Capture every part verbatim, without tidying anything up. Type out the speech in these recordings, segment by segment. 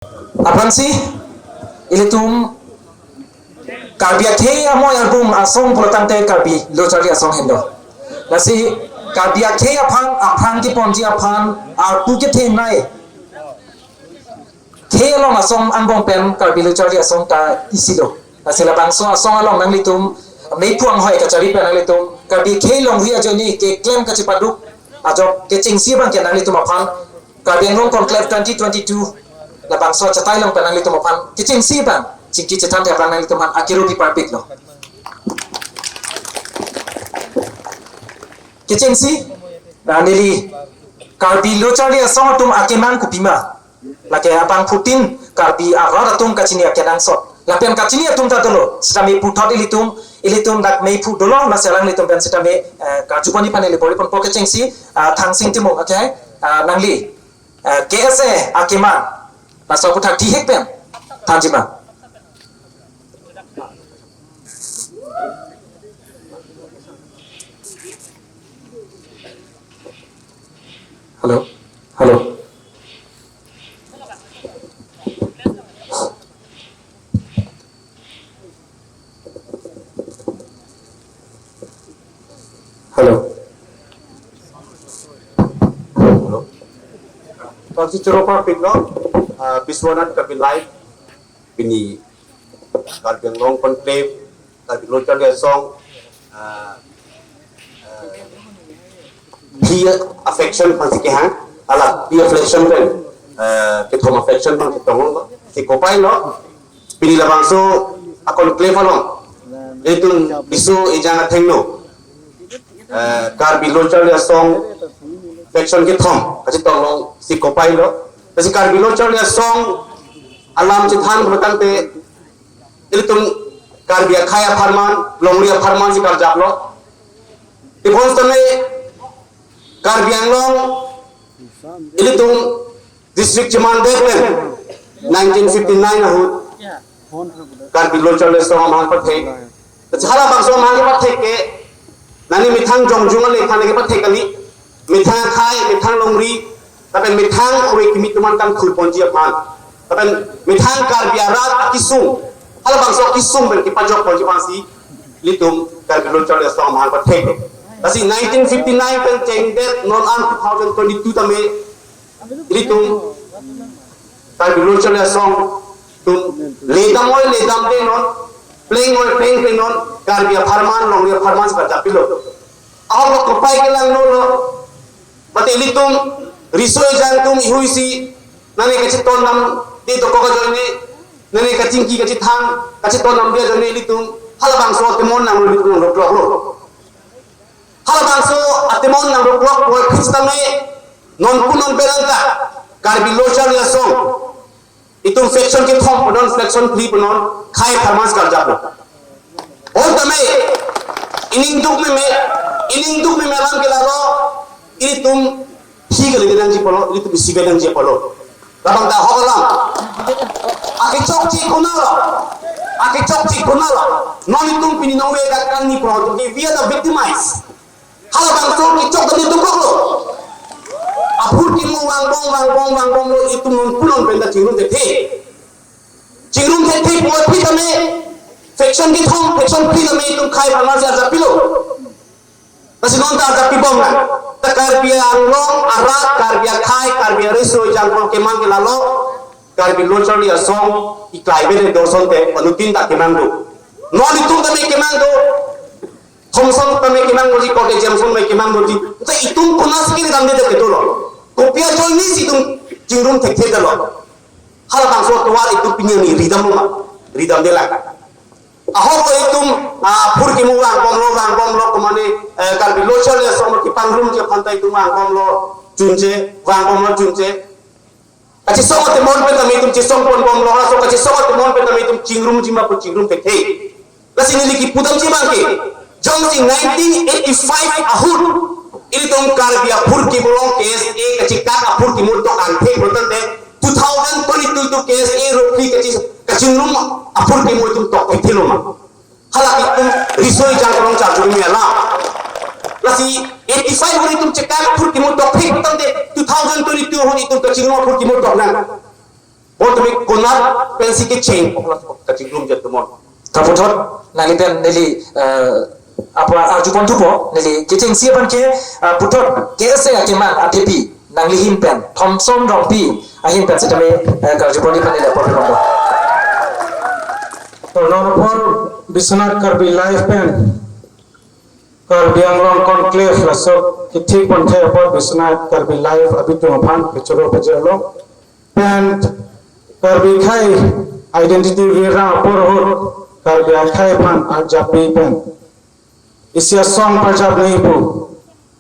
Aphrangsi ilitum Karbi akhei amoi arbung asong pulotangte Karbi Lo Charli Asong henlo. Lasi Karbi akhei aphan aphrang keponji aphan arpu kethenei khei along asong angbong pen Karbi Lo Charli Asong ta isilo. Lasi labangso asong along nanglitum meiphu anghoi kachari pen nanglitum Karbi akhei longri ajoine keklem kachepaduk ajok kechengsi abang ke nanglitum aphan Karbi Anglong Conclave twenty twenty-two labangso achatai along pen nanglitum aphan kechengsi abang chingki chethan te aphan nanglitum aphan akiru pi parpik lo. Kechengsi, na neli Karbi Lo Charli Asong atum akemang kopima. Lake abangphutin Karbi arat atum kachini akenangsot. Lapen kachini atum ta dolo, sitame puthot ilitum, ilitum dak meiphu dolo, lasi alanglitum pen sitame, eh, karju pon-i aphan neli bor-i ponpo. Kechengsi, ah, Thangsing Timung, okay? Ah, nangli, eh, K S A akemang. Laso aputhak thihek pen thanji ma? Hello? Hello? Hello? Hello? Pangsi choro parpik lo, ah, Biswanath Karbi Live, pini Karbi Anglong Conclave, Karbi Lo Charli Asong, ah, ah, phi a faction pangsi kehang, hala phi a faction pen, ah, kethom a faction pangsi tonglo, si kopai lo, pini labangso a conclave along, itum bisu ejang athengno, eh, Karbi Lo Charli Asong faction kethom kachetong along si kopai lo. Lasi Karbi Lo Charli Asong alam chethan pulotangte ilitum Karbi akhei apharman, longri apharman si karjap lo. Tebon sitame Karbi Anglong ilitum district cheman det pen nineteen fifty-nine ahut Karbi Lo Charli Asong amahang pathek. Hala bangso amahang pathek ke nani methang jongjung ale khane kepathek kali, methang akhei, methang longri, lapen methang ove kimi atum an kangthur ponji aphan, lapen methang Karbi arat akesung, hala bangso akesung pen kepajok ponji aphansi ilitum Karbi Lo Charli Asong amahang pathek. Lasi nineteen fifty-nine pen chengdet non an two thousand twenty-two tame ilitum Karbi Lo Charli Asong atum ledam oi ledamde non, pleng oi plengde non, Karbi apharman, longri apharman si karjap pilo. Ahok lo kopai kelang lo lo. Mate ilitum riso ejang atum ihui si nane kachetong damde dokok ajoine, nane kachingki kachethan kachetong damde ajoine ilitum hala bangso atemon nang ilitum nang doklok lo. Hala bangso atemon nang doklok poi phi sitame non pu non pen ta Karbi Lo Charli Asong itum faction kethom pu non, faction phli pu non, khei apharman si karjap lo. Oi tame, ining duk meme, ining duk meme alam ke lalo, ilitum phi kali nangji apotlo, ilitum isi nangji apotlo. Labang ta ahok alam. Akechokche konat lo. Akechokche konat lo. Non itum pini nongve dak kangni pro atum ke we are the victimized. Hala bangso kechok tame dokok lo. Aphurkimo vangbom, vangbom, vangbom lo, itum non pu non pen ta chingrum thekthe. Chingrum thekthe poi phi tame faction kethom, faction phli tame itum khei apharman si arjap pilo. Lasi non ta arjap pibom na. Ta Karbi Anglong arat, Karbi akhei, Karbi ariso ejang kemang ke lalo, Karbi Lo Charli Asong iklai bede doson te panutin ta kemang do. Non itum tame kemang do. Thomson tame kemang doji, kote Jameson tame kemang doji. Ta itum konat si kedamde det kedo lo. Kopi ajoine si itum chingrum thekthe det lo. Hala bangso atovar itum pini arni ridam lo ma? Ridamde lang. Ahok lo itum, ah, aphurkimo vangbom lo, vangbom lo, komane, eh, Karbi Lo Charli Asong ma kepangrumji aphan ta itum vangbom lo chunche, vangbom lo chunche. Kachesong atemon pen tame itum chesong ponbom lo, laso kachesong atemon pen tame itum chingrumji ma pu chingrum thekthe. Lasi neli kipu damji abang ke, jongsi nineteen eighty-five ahut ilitum Karbi aphurkimo along K S A kachekak aphurkimo tok angthek pulotangte two thousand twenty-two itum K S A ro phli kachi, kachingrum aphurkimo itum tok thekthe lo ma? Hala itum riso ejang along charju meme alam. Lasi eighty-five ahut itum chekak aphurkimo tok thek pulotangte two thousand twenty-two ahut itum kachingrum aphurkimo tok nang. Bon tumi konat pensi kecheng, kachingrum jat tumon. Kaputhot nangli pen neli, eh, apa arjupon thupo, neli kechengsi aphan ke, eh, puthot K S A akemang athepi nangli ahin pen, Thomson Rongpi ahin pen sitame, eh, karjupon iphan neli apor pon do. To non apor Biswanath Karbi Live pen Karbi Anglong Conclave laso kethik pon the apot Biswanath Karbi Live abitung aphan kechoro pajirlo. Pen Karbi akhai identity virang apor ahut Karbi akhai aphan arjappi pen isi asong parjap nangji pu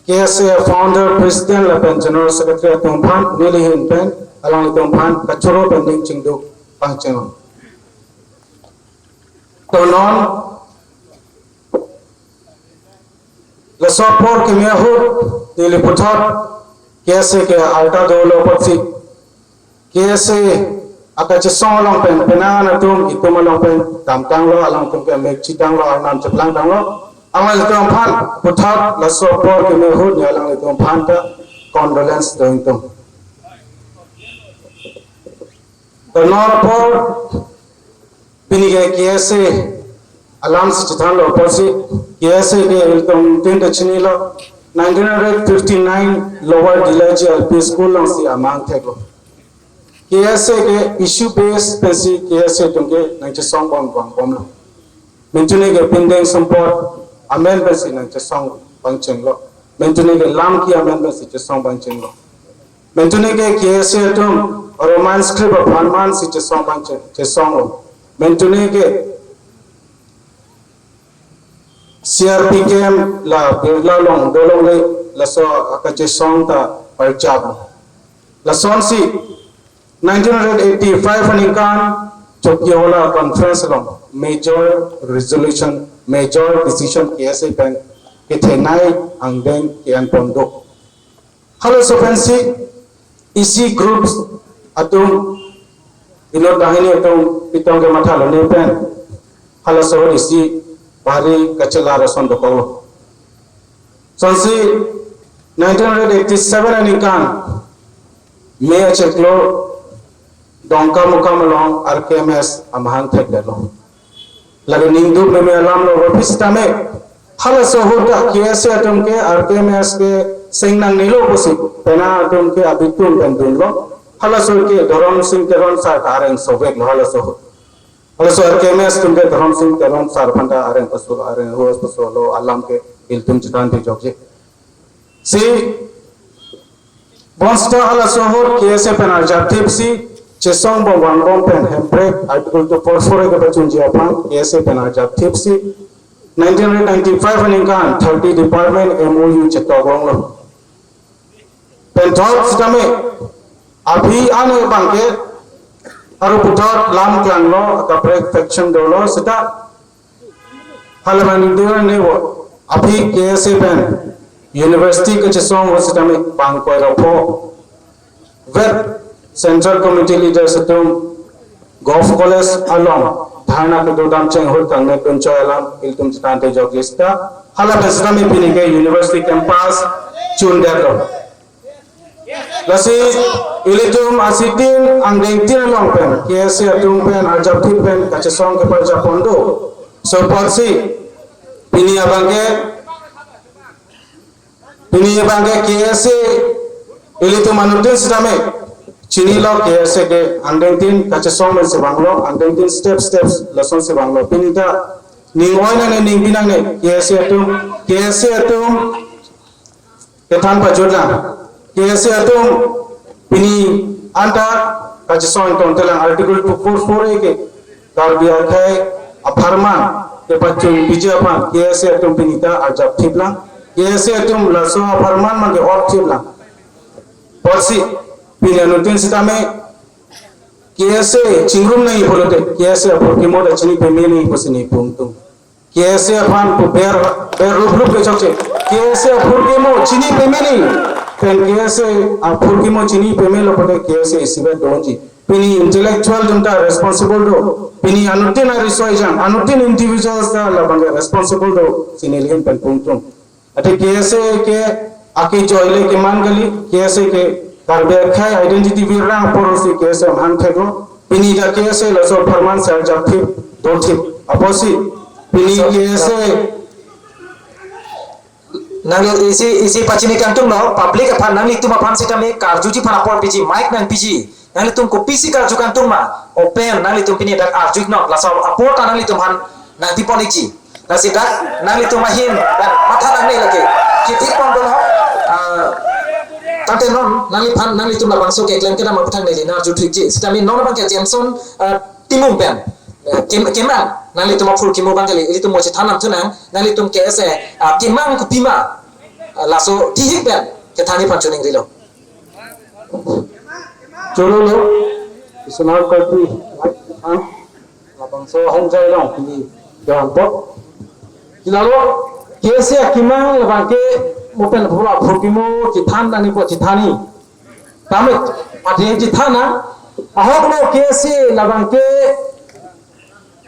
K S A founder president lapen general secretary atum aphan neli ahin pen alanglitum aphan kachoro pen ning chingduk pangcheng. To non laso apor kimi ahut neli puthot K S A ke arta dolo apotsi K S A akachesong along pen penang atum itum along pen damtanglo, alangtum ke mek chitanglo, arnam cheplangtanglo. Alanglitum aphan puthot laso apor kimi ahut neli alanglitum aphan ta condolence do ingtung. To non apor pini ke K S A alam si chethanlo apotsi K S A ke ilitum tin ta chinilo, nineteen hundred fifty-nine Lower Dilaji L P School alongsi amang theklo. K S A ke issue base pensi K S A atum ke nangchesong pon vangbomlo. Mentune ke pindeng sumpot amen pensi nangchesong pangchenglo. Mentune ke lamki amen pensi chesong pangchenglo. Mentune ke K S A atum Roman script apharman si chesong pangcheng, chesonglo. Mentune ke C R P camp la Birla along dolongle laso akachesong ta parjap. Lasonsi nineteen hundred eighty-five aningkan Chokihola Conference along major resolution, major decision K S A pen kethenei angdeng ke-en pon do. Halaso pensi isi groups atum, inut banghini atum pitong ke matha lone pen halaso ahut isi bhari kachelar ason dokoklo. Sonsi nineteen hundred eighty-seven aningkan May achiklo Dongkamukam along R K M S amahang thekdetlo. Lake ningduk meme alamlo, ro phi sitame halaso ahut ta K S A atum ke R K M S ke seng nangnelo pusi penang atum ke abitung pen dunlo. Halaso ke Dhorom Sing Teron sir ta areng soveklo halaso ahut. Halaso R K M S atum ke Dhorom Sing Teron sir aphan ta areng paso, areng hos pasolo alam ke ilitum chethan thekjokji. Si bonsita halaso ahut K S A pen arjapthipsi chesong bom vangbom pen hemprek Article two four four A kepachunji aphan K S A pen arjapthipsi nineteen ninety-five aningkan thirty department M O U chetok longlo. Pen thok sitame aphi ano abangke aru puthot lam klanglo, kaprek faction dolo sita hala abang dingding ne vo aphi K S A pen university kachesong vo sitame bang koi rapho vet Central Committee leaders atum Govt College along dharna kedodam cheng ahut kangnek dunchoi alam ilitum chethan thekjokji sita hala pen sitame pini ke university campus chundetlo. Lasi ilitum asitin angdengtin along pen K S A atum pen arjapthip pen kachesong keparjap pon do. So apotsi pini abangke, pini abangke K S A ilitum anuttin sitame chinilo, K S A ke angdengtin kachesong pen si vanglo, angdengtin step steps lasonsi vanglo. Pini ta ning oi nangne, ning pi nangne, K S A atum, K S A atum kethan pajutlang. K S A atum pini anta kachesong tongtelang, Article two four four A ke Karbi akhai apharman kepachun piji aphan K S A atum pini ta arjapthiplang. K S A atum laso apharman abangke orthiplang. Apotsi pini anuttin sitame K S A chingrum nangji pulote K S A aphurkimo ta chini peme nangji pusi neli pu ingtung. K S A aphan pu ber, ber rup rup kechokche. K S A aphurkimo chini peme nangji. Pen K S A aphurkimo chini pemelo pulote K S A isivet doji. Pini intellectual atum ta responsible do. Pini anuttin ariso ejang, anuttin individuals ta labangke responsible do pusi neli ahin pen pu ingtung. Athe K S A ke akejoi le keman kali, K S A ke Karbi akhai identity virang apor si K S A amahang theklo. Pini dak K S A laso apharman sar japthip, dolthip. Apotsi pini K S A nangli isi, isi pachini kangtunglo, public aphan, nanglitum aphan sitame karjuji aphan apor piji, mic nangpiji. Nanglitum kopisi karju kangtung ma? Open, nanglitum pini dak arju-iknon, laso apor ta nanglitum aphan nangpipon-ikji. Lasi dak nanglitum ahin dak matha nangne lake. Kithik pon dolo. Ah, tangte non nangliphan, nanglitum labangso keklem kedam aphuthak neli nang arju thikji. Sitame non abangke Jameson, ah, Timung pen, eh, Kim, Kimang, nanglitum aphurkimo abang kali, ilitum mo chethan nangthu nang, nanglitum K S A, ah, Kimang kopima, ah, laso thihik pen kethanji aphan choningrilo. Chorolo, Isomar Karbi, ah, labangso Hongjai along pini jambot. Chilalo, K S A Kimang labangke mo pen phura phurkimo chethan nangji apot chethanji. Tame, adi chethan nang, ahoklo K S A labangke,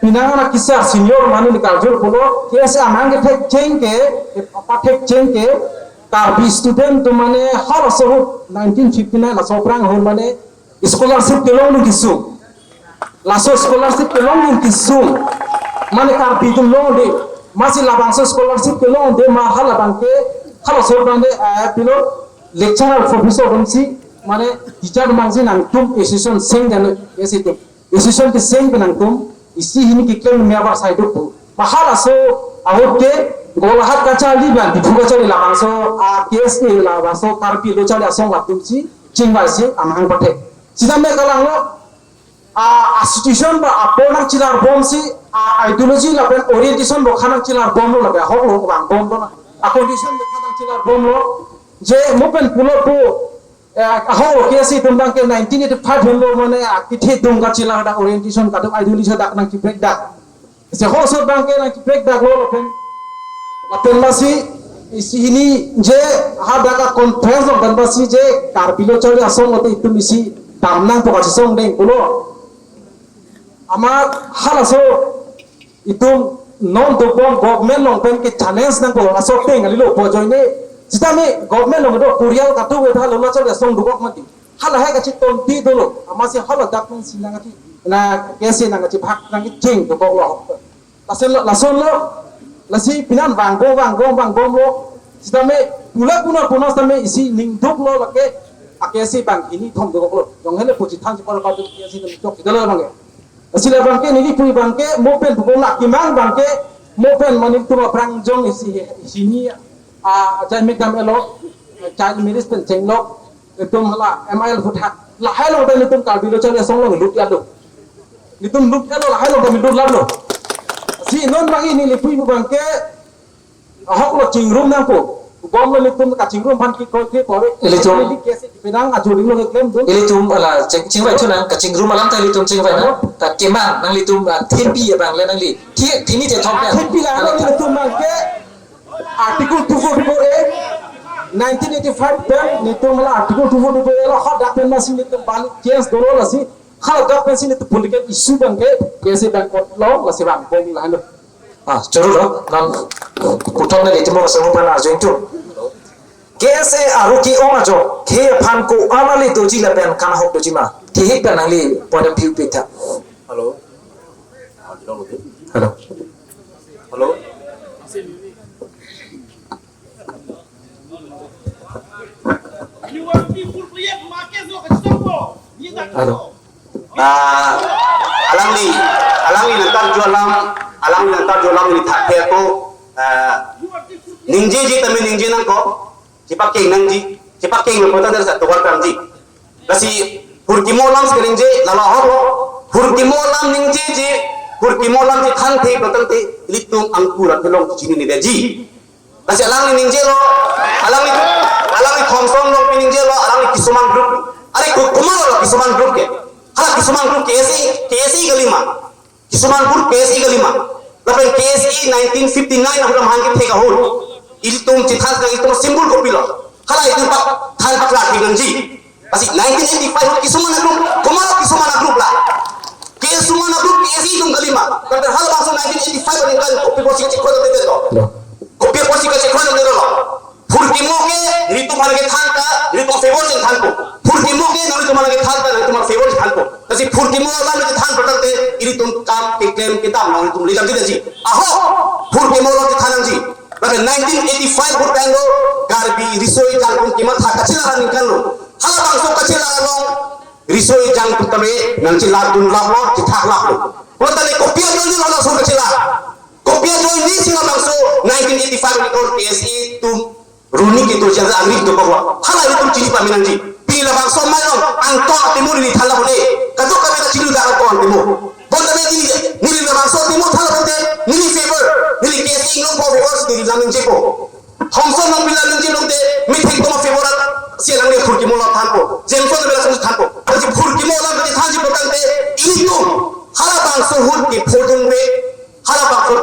pinang anak kisar senior mane ni karjur pulo, K S A amahang kethekcheng ke, pathekcheng ke, Karbi student atum mane halaso ahut nineteen fifty-nine laso aphrang ahut mane scholarship kelongdun kesung. Laso scholarship kelongdun kesung. Mane Karbi atum longde, masi labangso scholarship kelongde ma halabangke, halaso mane, eh, pilo lecturer professor atumsi, mane teacher atumsi nangtum association seng dan esi atum. Association keseng pen nangtum, isi hini keklem me abar sai duk pu. Ma halaso ahut ke Golaghat kacharli abang, Diphu kacharli labangso, ah, K S A labangso Karbi lo charli asong latumsi, chingvaisi, amahang pathek. Sitame kalanglo, ah, association ba apor nangchelar bomsi, ah, ideology lapen orientation bo kha nangchelar bomlo lapen ahoklo vang bomlo na. A condition bo kha nangchelar bomlo. Je mo pen pulo pu, eh, ahok K S A atum abangke nineteen eighty-five henlo mane, ah, kethe atum kachelar dak orientation kaduk ideology dak nangcheprek dak. Isi halaso abangke nangcheprek daklo lapen, lapen masi isi hini je hadak a-conference along pen masi je Karbi lo charli asong lote itum isi dam nangpo kachesong deng pulo. Amat halaso itum non dobom government along pen ke-challenge nangpo, laso ateng kalilo pu ajoine. Sitame government along do Korea kaduk ave tha lo lo charli asong dokok mati. Halahai kachetonti dolo, amatsi haladak nangsi nangkachi, na K S A nangkachibhak nangkecheng dokoklo. Lason lo, lason lo, lasi pinan vangbom, vangbom, vangbomlo. Sitame pula puna puna sitame isi ning duklo lake, a K S A abang hini thom dokoklo. Jong hele puji than si por pa K S A nang chok si dolo abangke. Lasi labangke neli pu abangke, mo pen pukong la Kimang abangke, mo pen mane itum aphrang jong isi, isi hini, ah, ajai mekdam elo, child marriage pen chenglok, itum hala M I L aphuthak. Lahai along pen itum Karbi lo charli asong along lut ya lo. Itum lut ya lo, lahai along pen lut lap lo. Si non abang neli pu abangke, ahoklo chingrum nangpo. Bomlo itum kachingrum aphan ke kroi ke pore. Ilitum. Ili K S A penang ajuring lo keklem do. Ilitum hala ching, chingvai thu nang, kachingrum alam ta ilitum chingvai nang. Ta Kimang nanglitum, ah, thimpi abang le nangli. Thi, thimi te thom pen. Thimpi la lo itum abangke Article two forty-four A, nineteen eighty-five pen, itum hala Article two forty-four A lo hadak pen masi itum balik case dolo lasi. Hadak pensi itum political issue abangke, K S A abang court lo, lasi vangbom lahenlo. Ah, chorolo, non puthot neli Timung Asong aphan arju ingtung. K S A aru ke-ong ajok, khei aphan ko-an ale doji lapen kanghok doji ma? Thihik pen nangli point of view pitha. Hello. Hello. Hello. Hello. Ah, alangli, alangli nangkarju alam, alangli nangkarju alam neli thakthak ako, ah, ningjeji tame ningje nangkok, chepakeng nangji, chepakeng lo pulote sa tovar kangji. Lasi phurkimo alam si kaningje, lalo ahoklo, phurkimo alam ningjeji, phurkimo alam si thanthe pulo tangte, ilitum angkur akelong chini ni daji. Lasi alangli ningjelo, alangli, alangli Thompson along pi ningjelo, alangli kisuman group. Are ko-, komatlo kisuman group ke? Hala kisuman group K S A, K S A kalima. Kisuman group K S A kalima. Lapen K S A nineteen fifty-nine ahut amahang kethek ahut. Ilitum chethak nang itum symbol kopilo. Hala itum pa, than paklar pinanji. Lasi nineteen eighty-five kisuman a-group, komatlo kisuman a-group la? Kisuman a-group K S A atum kalima. Lapen halabangso nineteen eighty-five aningkan kopi apotsi kachekroidunde to? Lo. Kopi apotsi kachekroidunde lo? Phurkimo ke nelitum aphan kethan ta, nelitum favor si thanpo. Phurkimo ke nelitum aphan kethan ta, nelitum aphan favor si thanpo. Lasi phurkimo alam Tangte ilitum kam keklem kedam nang ilitum ledam didetji. Ahok, phurkimo along kethan nangji. Lapen nineteen eighty-five ahut pen lo Karbi riso ejang atum kematha kachelar aningkan lo. Halabangso kachelar along riso ejang atum tame nangchelardun laplo, chethak laplo. Pulo tangte kopi ajoine lo laso kachelar? Kopi ajoine si labangso nineteen eighty-five ahut K S A atum runi kedo jang angri do bahwa hala ilitum chini pame nangji. Pini labangso amei along Angtong Timur neli than lapu de. Kadokave ta chini da Angtong Timur. Bonta neli, neli labangso Timur than lapu de, neli favor, neli K S A Inglongpo favor si neli lam ningjepo. Thomson Wangpil lam ningje lote, methek atum a-favor si alangli phurkimo alam thanpo. Jameson Wangpil lam thanpo. Lasi phurkimo alam thanji pulotangte, ilitum halabangso ahut kephodunve, halabangso,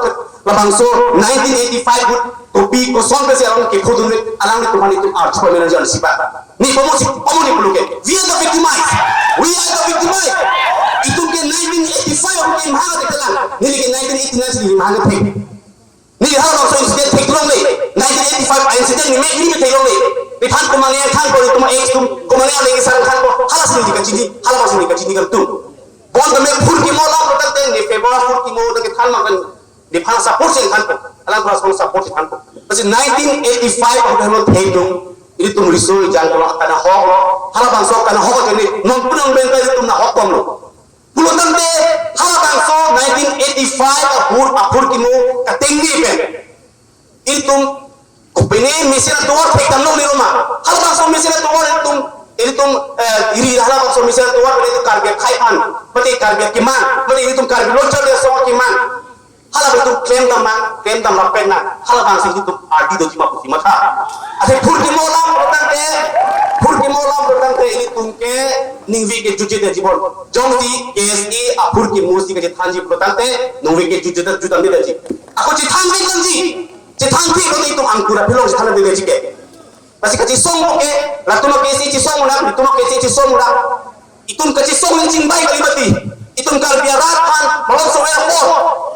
labangso nineteen eighty-five ahut kopi koson pensi along kephodunve, alanglitum aphan itum artho pame nangji ansi ba. Neli pamosi, pamoni pulo ke. We are the victimized. We are the victimized. Itum ke nineteen eighty-five ahut kemahang kelang. Neli ke nineteen eighty-nine si neli mahang thek. Neli halabangso incident theklongle. Nineteen eighty-five a-incident neli me neli theklongle. Nephan komat nangthanpo, itum ex atum, komat nang le isar thanpo. Halasi neli kachini, halabangso neli kachini kangtung. Bonta neli phurkimo alam pulotangte, neli favor phurkimo alam kethan ma kan, nephan support si thanpo. Alang kelas support si thanpo. Lasi nineteen eighty-five ahut helo thekdun, ilitum riso ejang atum kanahoklo. Halabangso kanahok ajoine non punang bengkai ilitum nahokbomlo. Pulotangte halabangso nineteen eighty-five ahut aphurkimo katengdi pen, ilitum kopine machine atovar thekdam longle lo ma? Halabangso machine atovar ilitum, ilitum, eh, iri halabangso machine atovar pen ilitum Karbi akhei aphan, mate Karbi akeman, mate ilitum Karbi Lo Charli Asong akeman, hala ilitum klemdam ma, klemdam lapen na, halabangso ilitum ardi doji ma pusi matha. Athe phurkimo alam pulotangte, phurkimo alam pulotangte ilitum ke ningve kejutje detji bon. Jongsi K S A aphurkimo si kachethanji pulotangte, ningve kejutje det, jutdam detji. Ako chethan det nangji. Chethan det pulotangte itum angkur aphi along chethan detji ke. Lasi kachesong ke, latum a-K S A chesong ulang, itum a-K S A chesong ulang. Itum kachesong nangchingbai kali mati. Itum Karbi arat aphan, malom sowai apor.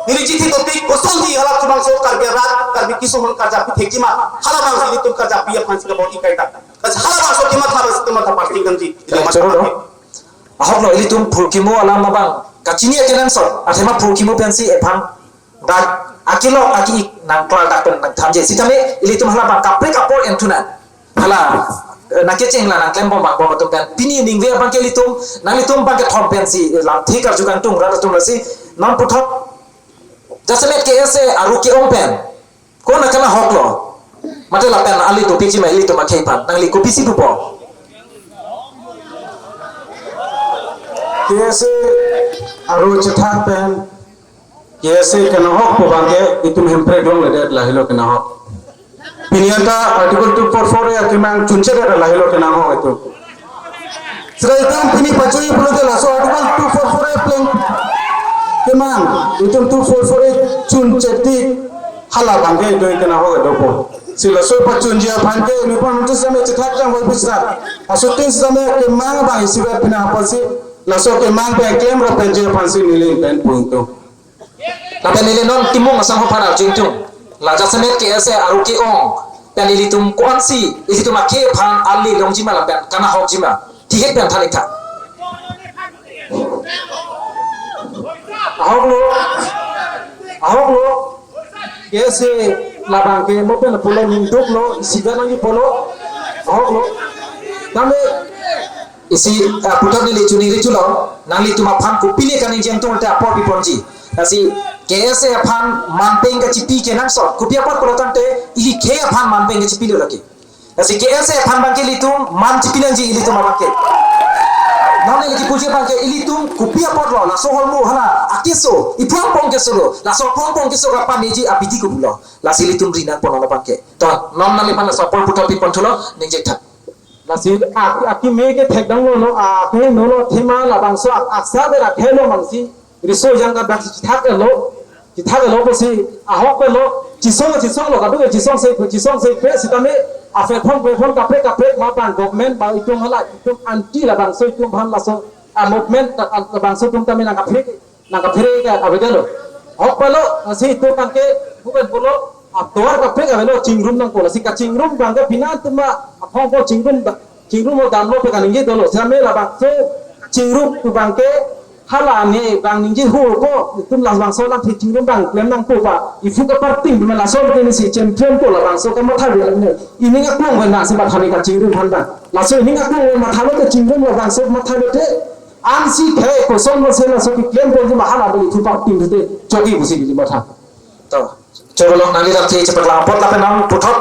Neli chithi dotik, kosonsi halabangso Karbi arat, Karbi kesung aphan karjapi thekji ma? Halabangsi ilitum karjapi aphansi kabor-i kaita. Lasi halabangso kematha, bangsi kematha pasti nangji. Ilitum choro do. Ahoklo, ilitum phurkimo alam abang kachini akenangsot, athema phurkimo pensi ephan dak akilok aki-ik nangklardak pen nangthanji. Sitame ilitum halabang kaprek apor enthunang. Hala, eh, nangkecheng la nangklembom abang bom atum pen. Pini ningve abang ke ilitum, nanglitum abang kethom pensi, eh, lamthe karju kangtung rat atum lasi, non puthot jasemet K S A aru ke-ong pen. Ko-an akanahoklo? Mate lapen ali dopikji ma ilitum akhei aphan? Nangli kopisi pupo? K S A aru chethak pen K S A kanahok pu abangke itum Hemprek along ledet, lahelo kanahok. Pini anta Article two four four A akemang chunchedet, lahelo kanahok itum. Sira itum pini pachoi pulote laso Article two four four A pleng kemang, itum two four four A chuncheti hala abangke itum kanahok dopo. Si laso pachunji aphan ke neli pon mutu same chethak jang hoi pusra. Asutin same kemang abang isivet pina apotsi laso kemang pen klem ra penji aphansi neli pen pu itum. Lapen neli non Timung asangho aphan arju ingtung. La jasemet K S A aru ke-ong pen ilitum ko-ansi, ilitum akhei aphan ali longji ma lapen kanahokji ma? Thihek pen than-ik tha. Ahoklo. Ahoklo. K S A labang ke mo pen pulo ningduklo, siga nangji pulo. Ahoklo. Tame isi, ah, puthot neli chuningri thulo, nanglitum aphan kopine kaningje ingtung te apor piponji. Lasi K S A aphan manpeng kachipi kenangsot, kopi apot pulotangte ili khei aphan manpeng kachipilo lake. Lasi K S A aphan abangke ilitum man chipi nangji ilitum abangke. Non neli kipuji abangke ilitum kopi apotlo, laso ahormu hala akeso, iphuang pong keso lo, laso aphuang pong keso kapaneji abidi kopulo. Lasi ilitum ri nangpo non abangke. To, non nangliphan laso apor puthot pipon thulo, ningje tha. Lasi ak-, akimi ke thekdang lo, no, akimi lo, thima labangso ak-, aksa ber akhelo mangsi, riso ejang ka dak chithak lo, chithak lo pusi, ahok lo, chisong, chisonglo, kaduk chisongse, chisongse pe, sitame, a-platform, platform kaprek, kaprek, ma bang government, ba itum hala, itum anti labangso, itum aphan laso, a-movement, ta-, a-, labangso itum tame nangkaprek, nangkaphere ke avedetlo. Ahok pulo, si itum abangke, bukan pulo, atovar kaprek avelo, chingrum nangpo, lasi kachingrum abangke pina atum ma, aphong po chingrum da-, chingrum lo damlo pu kaningje dolo. Sitame labangso chingrum abangke, Hala ne bang ningje ho ko, itum labangso alam thek chingrum bang klem nangpo pa. Iphu kaparting bima laso ke nisi chempion ko labangso kamatha bima ne. Ining aklong pen bang si matha ne kachingrum aphan bang. Laso ining aklong pen matha lote chingrum labangso matha lote. Ansi the koson mo se laso keklem ponji ma hala beli thu parting te. Choki pusi beli matha. To. Choro lo nangli dak the chepaklang apot lapen nangputhot.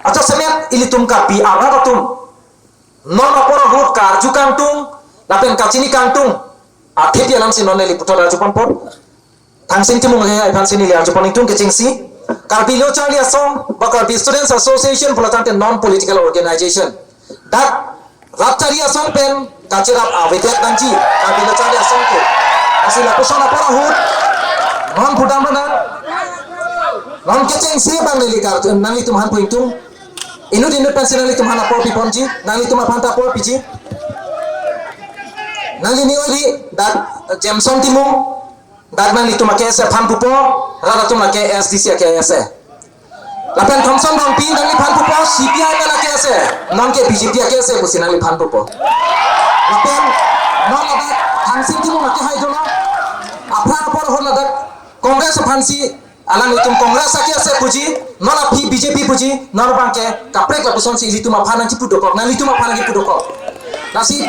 Acha semet ilitum Karbi arat atum. Non apor ahut karju kangtung, lapen kachini kangtung. Athepi alam si non neli puthot arju ponpo. Thangsing Timung ke aphan si neli arju pon ingtung kechengsi. Karbi Lo Charli Asong, ba Karbi Students Association pulo tangte non political organization. Dak rat Charli Asong pen kacherap avedet nangji, Karbi Lo Charli Asong ke. Lasi lapuson apor ahut, non pudam nang, non kechengsi bang neli kar, nanglitum aphan pu ingtung. Inut inut pensi nanglitum aphan apor piponji, nanglitum aphan ta apor piji. Nangli ni ori dak Jameson Timung, dak nanglitum a-K S A aphan pupo, rat atum a-K S D C a-K S A. Lapen Thomson Rongpi nangliphan pupo, C P I M L a-K S A, non ke B J P a-K S A pusi nangliphan pupo. Lapen non ladak Thangsing Timung lake hai dolo, aphan apor ahut ladak Congress aphan si alanglitum Congress a-K S A puji, non aphi B J P puji, non bangke kaprek lapuson si ilitum aphan nangchipu dokok, nanglitum aphan nangchipu dokok. Lasi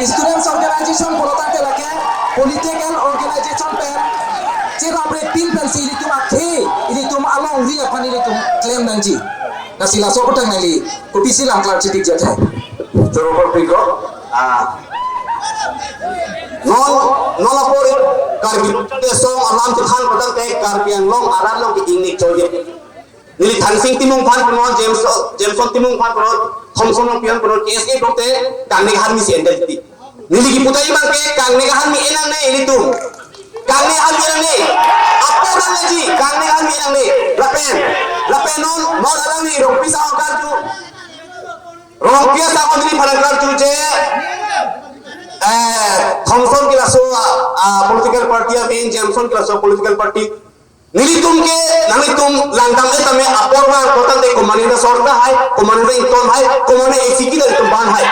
students organization pulo tangte lake political organization pen cherap re pin pensi ilitum akhei, ilitum alongri aphan ilitum klem nangji. Lasi laso aphuthak nangli kopisi langklar chipik jat hai. Choro pon piko. Ah. Non, non apor Karbi Lo Charli Asong alam chethan pu tangte Karbi Anglong arat along ke ingni choye. Neli Thangsing Timung aphan punon, James, Jameson Timung aphan punon, Thomson Rongpi aphan punon, K S A pulote kangni kaham misi identity. Neli kipu tangji abang ke kangni kaham mi enang ne ilitum. Kangni kaham mi enang ne. Apor nang leji, kangni kaham mi enang ne. Lapen, lapen non, non alangli Rongpi asong karju. Rongpi asong neli phalang karju je. Eh, Thomson ke laso, ah, political party amen, Jameson ke laso political party. Nelitum ke, nanglitum langdam-et tame apor vang, kotang te komatne ta sorta hai, komatne ta ington hai, komatne A C K ta itum ban hai.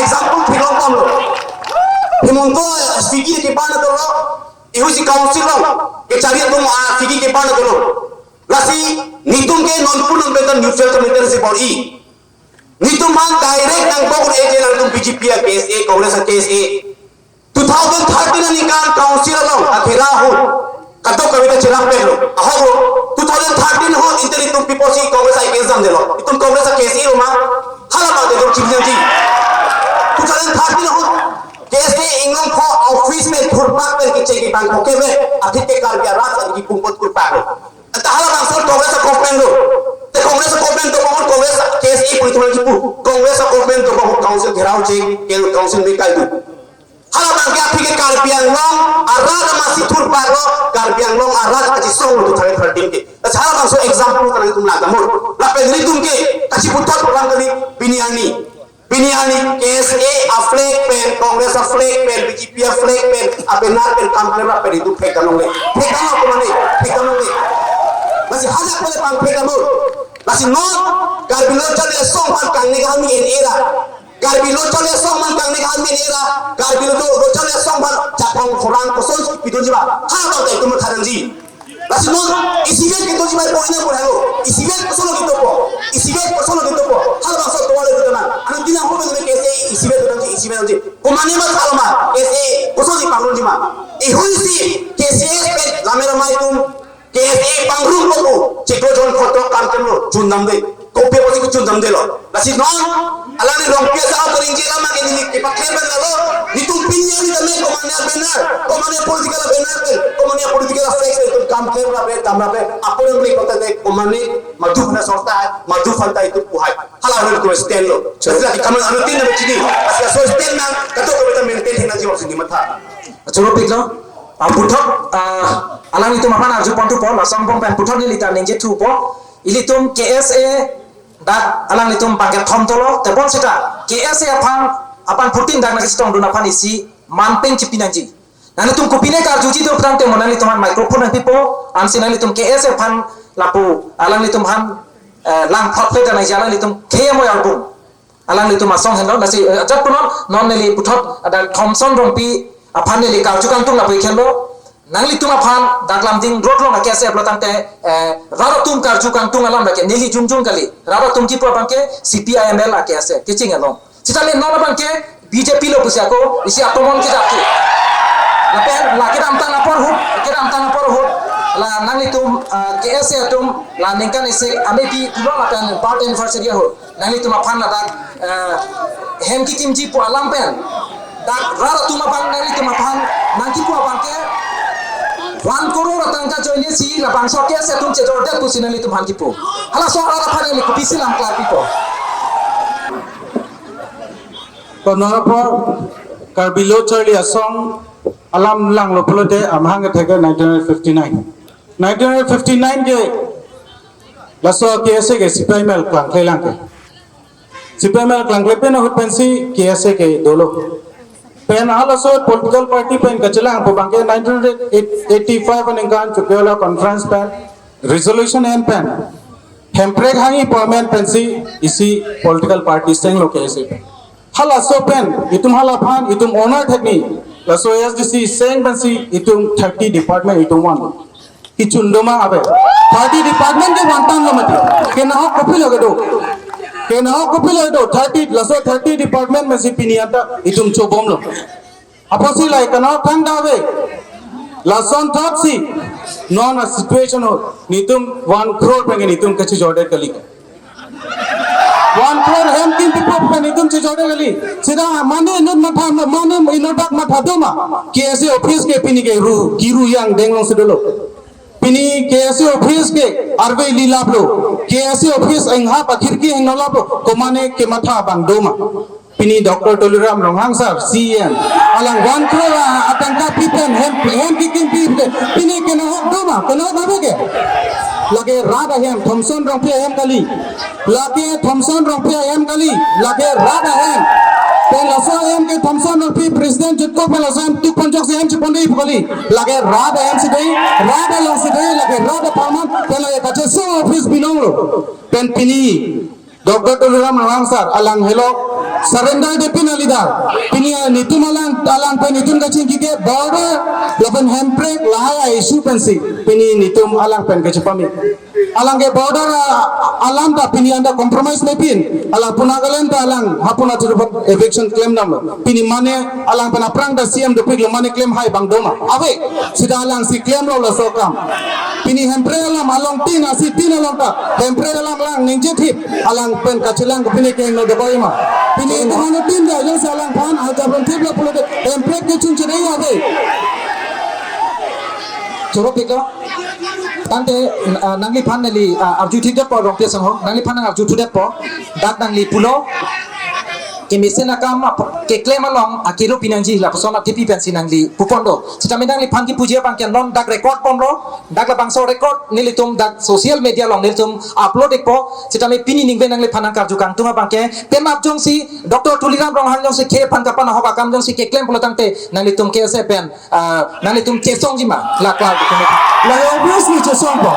Example, philong tamlo. Himanta A C K keban dolo, ihusi council lo, kechari atum A C K keban dolo. Lasi, nelitum ke non pu non pen ta neutral committee si bor-i. Nelitum aphan direct nangkok-re je nangtum B J P a-K S A, Congress a-K S A. Two thousand thirteen aningkan council along akhira ahut kadokave ta cherap peklo. Ahok lo, two thousand thirteen ahut inte nelitum people si Congress a-K S A damdelo. Itum Congress a-K S A lo ma? Hala abang te itum chingki nangji. Two thousand thirteen ahut K S A Inglongpho office pen thurpak pen kecheng kepangthok ke me, aphi ke Karbi arat an kipungpot kurpak lo. Anta halabangso Congress a-government lo. Te Congress a-government do bangun Congress a-K S A puri teman kipu. Congress a-government do bangun council gherao cheng, ke council me kai du. Halabang ke aphi ke Karbi Anglong arat amatsi thurpak lo, Karbi Anglong arat amatsi song lo two thousand thirteen ke. Anta halabangso example ta nangtum langdamnon. Lapen nelitum ke kachiputhot pulang kali pini arni. Pini arni K S A a-flag pen, Congress a-flag pen, B J P a-flag pen, a-banner pen kam klem ra pen itum phek damlongle. Phek damlo komatne, phek damlongle. Lasi hajak pele pangphek damlo. Lasi non, Karbi Lo Charli Asong aphan kangni kaham mi en-e ra. Karbi Lo Charli Asong aphan kangni kaham mi en-e ra. Karbi Lo, Lo Charli Asong aphan chapang khorang kosonsi pidunji ma. Ha bang ta itum matha nangji. Lasi non, isivet kedoji bai pori nang pori halo. Isivet kosonlo kedopo. Isivet kosonlo kedopo. Halabangso tovar le kedo nang. Anuttin nang hoben me K S A isivet kedoji, isivet kedoji. Komatne ma thaloma, K S A kosonsi pangrum ji ma. Ihui si, K S A pen lame ramai atum, K S A pangrum popo. Chiklo jon photo kam kemlo, jun damde. Kopi apotsi kejun damdelo. Lasi non, alangli Rongpi asong akoring je lama ke neli kepaklem pen lalo. Nelitum pini arni tame komatne a-banner, komatne political a-banner pen, komatne political a-flex pen itum kam klem ra pen, dam ra pen, apor neli kota te komatne madu aphan sorta hai, madu aphan ta itum pu hai. Hala hal itum stand lo. Lasi lagi kaman anuttin nang chini. Lasi laso stand nang, kadokave ta maintain thek nangji ma pusi neli matha. Choro piklo. Ah, puthot, ah, alanglitum aphan arju pon thupo, lason angbong pen puthot neli ta ningje thupo. Ilitum K S A dak alanglitum bangkethom dolo, tebonseta K S A aphan, aphan putin dak nangchetongdun aphan isi manpeng chipi nangji. Nanglitum kopine karjuji do phrang te mo nanglitum aphan microphone nangpipo, ansi nanglitum K S A aphan lapu alanglitum aphan, eh, langphot phe ta nangji alanglitum khei amo yarbung. Alanglitum asong henlo, lasi, eh, ajat punon, non neli puthot, ada Thomson Rongpi, aphan neli karju kangtung lapu-ik henlo. Nanglitum aphan dak Lumding Road along a-K S A pulo tangte, eh, rat atum karju kangtung alam lake neli jongjong kali. Rat atum kipu abangke C P I M L a-K S A kecheng along. Sitame non abangke B J P lo pusi ako isi atomon kejapki. Lapen la kedamtang apor ahut, kedamtang apor ahut, la nanglitum, ah, K S A atum la ningkan isi amepi pulo lapen birth anniversary ahut nanglitum aphan ladak, eh, hem kekimji pu alam pen dak rat atum abang nanglitum aphan nangkipu abangke one crore atangka ajoine si labangso a-K S A atum chejordet pusi nanglitum aphan kipu. Halaso arat aphan neli kopisi lam klarpipo. Konor apor Karbi Lo Charli Asong alam langlo pulote amahang kethek ke nineteen fifty-nine. Nineteen fifty-nine ke laso K S A ke C P I M L klangkle lang ke. C P I M L klangkle pen ahut pensi K S A ke dolo. Pen halaso political party pen kachelang pu abangke nineteen eighty-five aningkan Chokihola conference pen resolution en pen hemprek hangji pu amen pensi isi political party senglo K S A pen. Halaso pen itum hala aphan itum honor thekji. Laso A S D C seng pensi itum thirty department itum van. Kechun doma ave. Thirty department ke vantanglo mati. Kenahok kopilo kedo. Kenahok kopilo kedo. Thirty, laso thirty department pensi pini anta itum chobomlo. Apotsi la kenahok thangta ave. Lason thotsi non a-situation ahut netum one crore pen netum kachejordet kali. One crore hem kimpipo pen netum chejordet kali. Sita mane inut matha, mane inut dak matha doma. K S A office ke pini ke ru, kiru yang deng alongsi dolo. Pini K S A office ke arve ili laplo. K S A office enghap akhirki hengno laplo. Komane kematha abang doma. Pini Doctor Tuliram Ronghang sir, C E M. Alang one crore a-, atangka pi pen hem, hem kekimpi pen. Pini kenahok doma, kenahok ave ke. Lake rat ahem, Thomson Rongpi ahem kali. Lake Thomson Rongpi ahem kali. Lake rat ahem. Pen laso ahem ke Thomson Rongpi president jutko pen laso ahem tuk ponjok si ahem chepon dei pu kali. Lake rat ahem si dei, rat alongsi dei, lake rat apharman, pen lake kachesong office binonglo. Pen pini Doctor Tuliram Ronghang sir, alang helo surrender depin alida. Pini netum alang, alang pen netum kachingki ke border lapen hemprek lahai a-issue pensi pini netum alang pen kachepame. Alang ke border a-, alam ta pini anta compromise mepin. Alang pu Nagaland ta alang hapuna thurupot eviction klem damlo. Pini mane alang pen aphrang ta C M dopiklo, mane klem hai abang doma. Ave, sita alangsi klemlo laso akam. Pini hemprek alam along tin, asi tin along ta hemprek alam lang ningje thip, alang pen kachelang ke pini kehingno dokok ma. Pini itum ano tin ta jongsi alangphan ajabon thiplo pulote hemprek kechun chere ave. Choro piklo. Tangte, ah, nangliphan neli, ah, arju thikdetpo Rongpi asangho. Nangliphan nang arju thudetpo. Dak nangli pulo. Kemesen akam ap-, keklem along akiru pinangji lapuson atepi pensi nangli pupon do. Sitame nangliphan kipuji abangke non dak record ponlo. Dak labangso record nelitum dak social media along nelitum upload-ikpo. Sitame pini ningve nangliphan nang karju kangtung abangke. Penap jongsi Doctor Tuliram Ronghang jongsi khei aphan kapanahok akam jongsi keklem pulo tangte nanglitum K S A pen, ah, nanglitum chesongji ma, la klar di kene. La obviously chesongpo.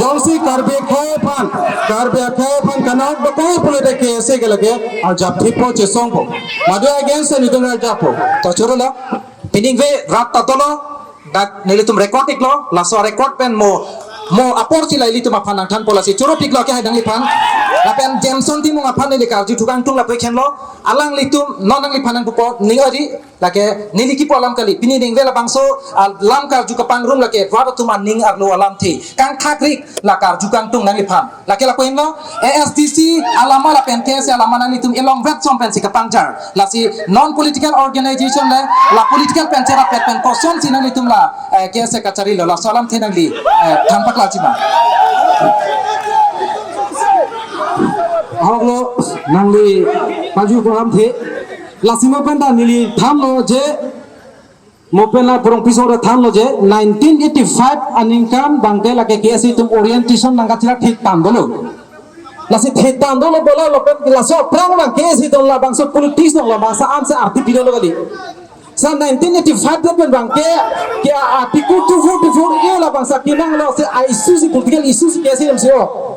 Jongsi Karbi akhei aphan, Karbi akhei aphan kanahok dokok pulote K S A ke lake arjap thippo, chesongpo. Madu against netum arjappo. To choro lo. Pini ningve rat ta dolo. Dak nelitum record-iklo, laso record pen mo, mo apor si la ilitum aphan nangthanpo lasi choro piklo ke hai nangliphan. Lapen Jameson Timung aphan neli karju thu kangtung lapu-ik henlo, alanglitum non nangliphan nangpupo, ning ari, lake neli kipu alam kali, pini ningve labangso, ah, lam karju kapangrum lake rat atum aning arlo alamthe kangthakrik la karju kangtung nangliphan. Lake lapu henlo, A S D C alama lapen K S A alama nanglitum elong vet som pensi kapangjar. Lasi non political organization le, la political pen cherap pen kosonsi nanglitum la, eh, K S A kacharilo, laso alamthe nangli, eh, than paklarji ma. Ahoklo nangli paju ko alamthe. Lasi mo pen ta neli thanlo je, mo pen la purong piso re thanlo je, nineteen eighty-five aningkan abangke lake K S A atum orientation nangkachira thik tandolo. Lasi thik tandolo bola lapen laso aphrang abang K S A atum labangso politics along labangso an se arti pidolo kali. Sa nineteen eighty-five det pen abangke ke Article two forty-four A labangso kinanglo se a-issue si political issue si K S A atum si o.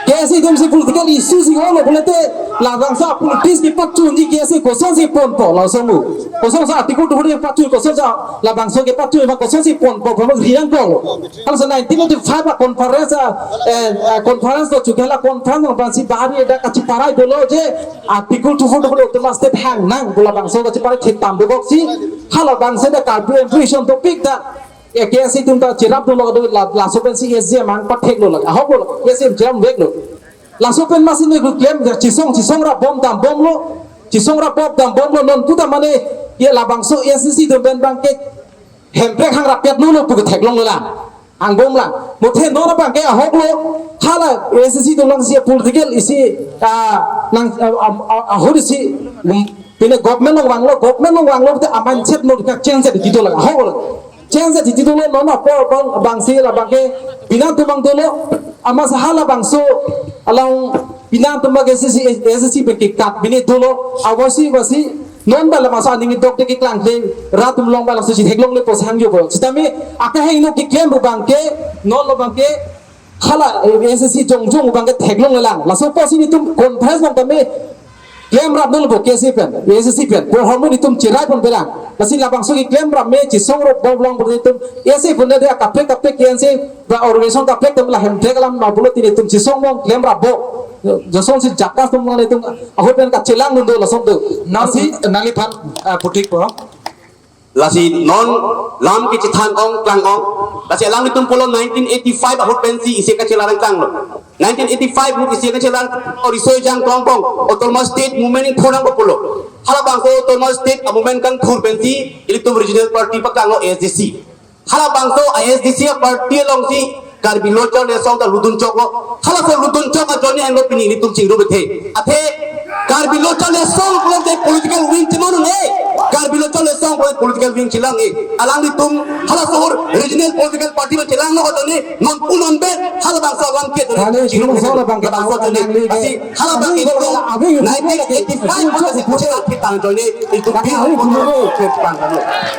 Ke Isi itum si political issue si holo pulote labangso a-politics kepachunji ke isi kosonsi ponpo laso mu. Kosonsi Article two forty kepachun, kosonsi labangso kepachun, kosonsi ponpo, ponpo riang po. Kalau sa nineteen eighty-five a-conference, a, eh, a-conference to juga la conference abang si bahari ada kachiparai dolo je Article two forty autonomous state hang nang pu labangso kachiparai thektam dokok si halabangso da Karbi Anglong issue topik da. Ya, K S A itum ta cherap dolo do la, laso pensi S G M an patheklo la. Ahok lo, S G M cherap veklo. Laso pen masi ne klem, ya, chisong, chisong rap bom dam bomlo. Chisong rap bom dam bomlo, non puta mane, ya, labangso A S D C itum pen bangke Hemprek hang rapiat lo lo pu theklonglo la. Angbom lang. Muthe non bangke ahok lo. Hala A S D C itum lang si political isi, ah, nang, ah, ah, ah, ahut isi, um, pine government along vanglo, government along vanglo, te a-mindset no ka change di dolo, ahok lo. Change di dolo, non apor bang, bangsi labangke, bina tu bang dolo, amat sa halabangso, along bina tu bang S S C, S S C bangke kat bini dolo, awasi, wasi, non bala masa aning dok de keklang de, rat atum long bala so si theklongle pu sang yo bo. Sitame, akehingno keklem pu bangke, non lo bangke, hala, eh, S S C jongjong bangke theklongle lang. Laso pusi nelitum conference bang tame, klemrap non bo K S A pen, S S C pen, pu ahormu nelitum cherai pon belang. Lasi labangso keklemrap me chisong rap bom long bo nelitum, S A pen de kaprek kaprek K S A, ba organization kaprek tem la Hemprek alam ma pulote nelitum chisong bom klemrap bo. Jason si jakas tum nelitum, ahut pen kachelang dun do lason do. Non, lasi nangliphan, ah, putik po. Lasi non lam kechethan ong klang ong. Lasi alanglitum pulo nineteen eighty-five ahut pensi isi kachelar klang lo. Nineteen eighty-five ahut isi kachelar, o risoi jang tong pong, autonomous state movement ingthurnang pulo. Halabangso autonomous state a-movement kangthur pensi ilitum regional party paklang lo A S D C. Halabangso A S D C party alongsi Karbi Lo Charli Asong ta lutdun choklo. Halaso lutdun chok ajoine henlo pini nelitum chingrum bethe. Athe Karbi Lo Charli Asong pulote political wing chemano ne. Karbi Lo Charli Asong pulote political wing chelang e. Alanglitum halaso ahut regional political party ma chelanglo ajoine non pu non be halabangso alam ke ajoine. Kali chingrum chingrum bethe. Solo bangke labangso ajoine. Nangli ke. Asi halabangke abing, abing, nineteen eighty-five abing, pulote abing, pulote ajoine. Itu kami pihak abing pun pulote.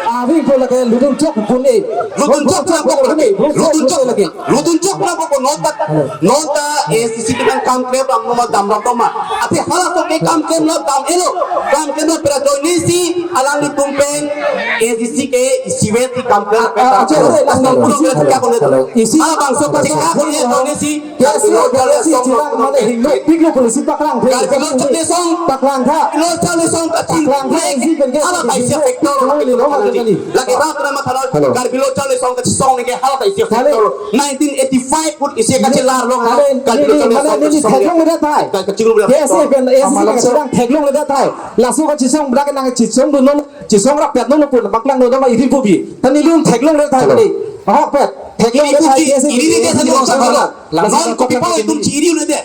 Abing pulote lutdun chok pun e. Lutdun chok pulang kok lagi. Lutdun chok lagi. Lutdun chok pulang kok non ta, non ta A S D C pen kam klem ram no ma dam ram ma. Athe halaso ke kam klem ram dam-elo. Kam klem ram pera ajoine si alanglitum pen A S D C ke isivet si kam klem pen. Ah, ah, dam. Isi halabangso ka chika ko ye ajoine si K S A, K S A chelang mane hingno piklo polisi paklang the. Karbi Lo Charli Asong. Paklang tha. Lo Charli Asong kaching. Paklang tha, isi pen ke hala kaisi factor. Lo, lo, lo, lo, lo. Lake rat na matha lo. Hello. Karbi Lo Charli Asong kachesong ne ke hala kaisi factor. Kali. Nineteen eighty-five ahut isi kachelar lo. Kali, Karbi Lo Charli Asong kachesong ne. Theklongle tha. Ka-, kachingrum. K S A pen, A S A pen chelang theklongle tha. Laso kachesong bra ke nang chesong dun lo. Chisong rapiat lo lo pun paklang lo nama iri pubi. Tani lun theklongle tha kali. Ahok pet. Theklongle tha, iri ke sani lo sa lo. Langsung non kopi pa itum chiri udah deh.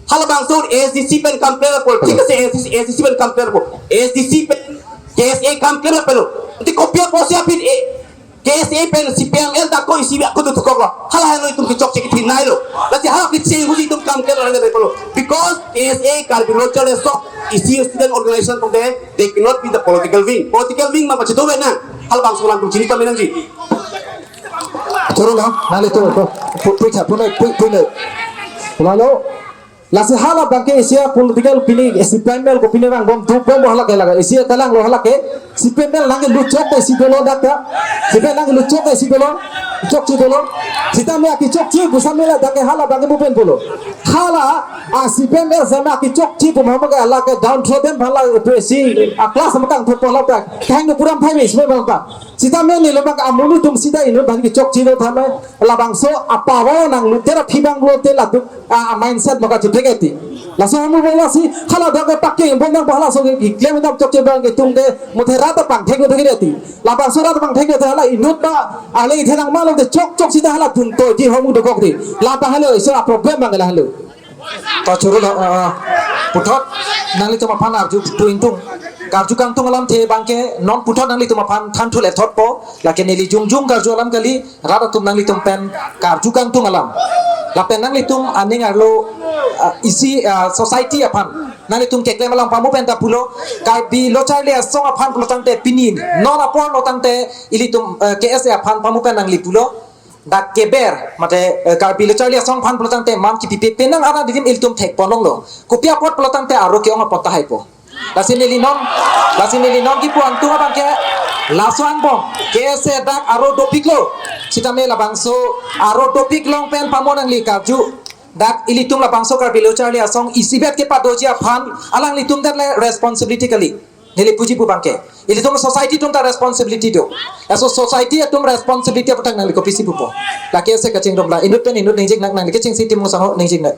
Halabangso A S D C pen kam klem po. Chika se A S D C, A S D C pen kam klem po. A S D C pen K S A kam klem po lo. Nanti kopi apa si apin, eh, K S A pen C P M L ta ko isi bi aku tu tukok lo. Hala henlo itum kechokche kethenei lo. Lasi hala kecheng husi itum kam klem lo po lo. Because K S A Karbi Lo Charli Asong isi student organization pun deh. They cannot be the political wing. Political wing ma pachedo na. Halabangso alam itum chini pamenangji. Choro lo, nangli tu, tu, pu-, puitha, punai, pui, punai. Lalu, lasi halabangke isi a-political pini, isi panel ko pini rang bom, tu bom hala ke laga, isi a kalang lo hala ke, isi panel nangke luchok ke isi dolo dak ya. Isi panel nangke luchok ke isi dolo, chokche dolo. Sitame aki chokche, busa mela dak ke halabangke bupen pulo. Hala, a isi panel sama aki chokche pu mama ke hala ke downtrodden hala pu isi a class makang thu pola tak. Kain no puram phai me isi panel pa. Sitame neli lo bang amulu tum sita inu bang kechokche lo tha me labangso a-power nanglut tera phi bang lo te latum a, a-mindset maka chepek eti. Laso amu bang lasi hala dak ke paking bang nang hala so ke klem dam chokche bang ke tum ke muthe rat pangthek lo thek eti. Labangso rat pangthek lo hala inut ba ale ithe nang malo te chokchok sita hala tum to ji homu dokok di. Laba halo iso a-problem bang la halo. To choro lo, ah, puthot nanglitum aphan arju tu ingtung. Karju kangtung alamthe bangke non puthot nanglitum aphan than thule thotpo, lake neli jongjong karju alam kali, rat atum nanglitum pen karju kangtung alam. Lapen nanglitum aning arlo, ah, isi, ah, society aphan nanglitum keklem alam pamu pen ta pulo, Karbi Lo Charli Asong aphan pulo tangte pini, non apor lo tangte ilitum, eh, K S A aphan pamu pen nangli pulo. dak keber, mate, eh, Karbi Lo Charli Asong aphan pulotangte man kipipe penang arni adim ilitum thekpon longlo. Kopi apot pulotangte aro ke-ong apot tahai po. Lasi neli non, lasi neli non kipu angtung abangke laso angbong. K S A dak aro dopiklo. Sitame labangso aro dopik along pen pamo nangli karju. Dak ilitum labangso Karbi Lo Charli Asong isibet kepadoji aphan alanglitum dak le responsibility kali. Neli puji pu abangke, ilitum society atum ta responsibility do. Laso society atum responsibility aphuthak nangli kopisi pupo. La K S A kachingrum la inut pen inut ningjingnang, nangli kachingsi Timung Sangho ningjingnang.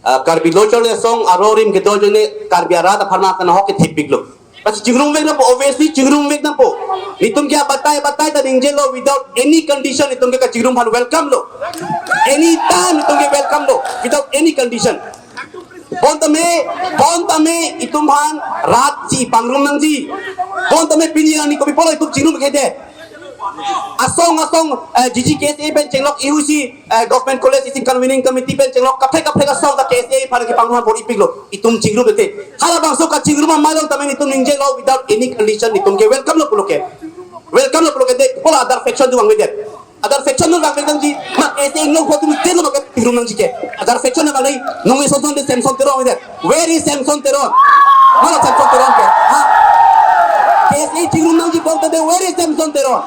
Ah, Karbi Lo Charli Asong aro arim kedo ajoine Karbi arat aphan nang ahok kethipiklo. Lasi chingrumvek nangpo, obviously chingrumvek nangpo. Itum ke batai batai ta ningjelo, without any condition itum ke kachingrum aphan welcome lo. Anytime itum ke welcome lo, without any condition. Bonta me, bonta me itum aphan rat si pangrum nangji. Bonta me pini arni kopi pulo itum chingrum kede. Asong asong, eh, G G K S A pen chenglok ihusi, eh, Government College isi convening committee pen chenglok kaprek kaprek asong ta K S A aphan kepangrum apor ipiklo. Itum chingrum tete. Halabangso kachingrum amei along tame itum ningjelo, without any condition itum ke welcome lo pulo ke. Welcome lo pulo ke de, pulo other faction atum vangvedet. Other faction atum vangvek nangji, ma K S A inglong ko atum telo ma kachingrum nangji ke. Other faction abang nai, nung e Samson de Samson Teron de. Where is Samson Teron? Nalo Samson Teron ke. Ha? K S A chingrum nangji bonta de, where is Samson Teron?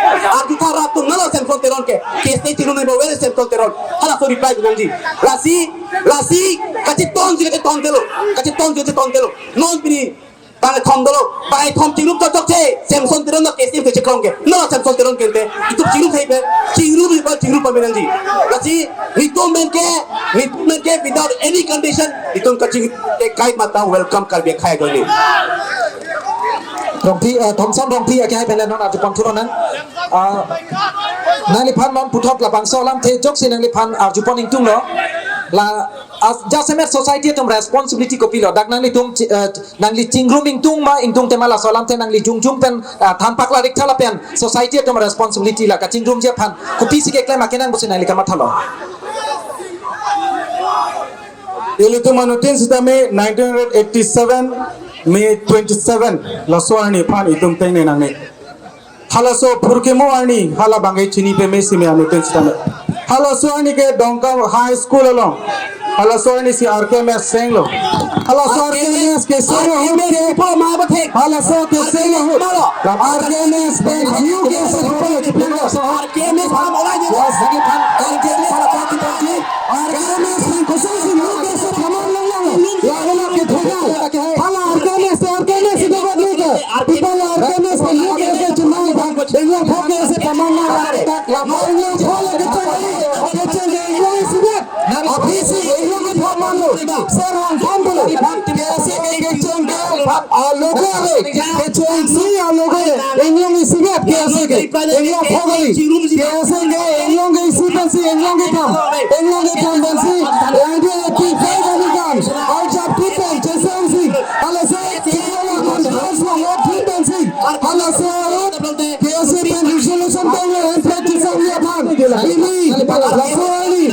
Arju tha rat atum, nalo Samson Teron ke. K S A chingrum nangji, where is Samson Teron? Halaso reply nangji. Lasi, lasi, kachetonji kacheton telo. Kachetonji kacheton telo. Non pini bang kethom dolo, bang kethom chingrum chokche, Samson Teron no K S A ke chekrong ke. No Samson Teron ke te, itum chingrum thai pe, chingrum iba chingrum pamenangji. Lasi, itum pen ke, itum pen ke without any condition, itum kachingrum ke kai mata welcome Karbi akhai ajoine. Rongpi, eh, Thomson Rongpi akehai pen non arjupon thulonang. Ah, nangliphan non puthot labangso alamthe ajoksi nangliphan arjupon ingtunglo. La, as, jasemet society atum responsibility kopilo. Dak nanglitum chi-, eh, nangli chingrum ingtung ma, ingtungte ma laso alamthe nangli jongjong pen, ah, than paklar ik tha lapen society atum responsibility la kachingrumji aphan kopisi keklem akenang pusi nangli kamathalo. Ilitum anuttin sitame nineteen eighty-seven May twenty-seven laso arni aphan itum tengne nangne. Halaso phurkimo arni, hala bangke chini peme sime anuttin sitame. Halaso arni ke Dongka High School along. Halaso arni si R K M S senglo. Halaso R K M S ke solo R K M S hut ke. Ipo ma ba thek. Halaso ke senglo hut. Malo. La R K M S pen U K S F polo chipinlo. R K M S pam olai je. Yes. R K M S pam olai je. R K M S pam kosong si U K S F pamar lang lang. La hala ke thega. Hala R K M S, R K M S itu buat ni ke. People R K M S pen U K S F chumang bang. Dengan U K S F pamar lang lang. La mau yang polo kecil. Kecil yang U S buat. Abisi, ilong ke pamanglo. Serang pamanglo. K S A ke kecheng ke alogo le. Kecheng si alogo le. Ilong isibet K S A ke. Ilong phogoli. K S A ke ilong ke isi pensi, ilong ke pam. Ilong ke pam pensi. Yang dia ti fai kami kan. Arjap ti pen, chesang si. Halaso, chesang si. Halaso, K S A pen resolution tanglo, en practice ang yaphan. Ini, laso ini.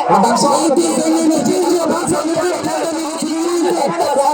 Laso ini, ini, ini, ini, ini, ini,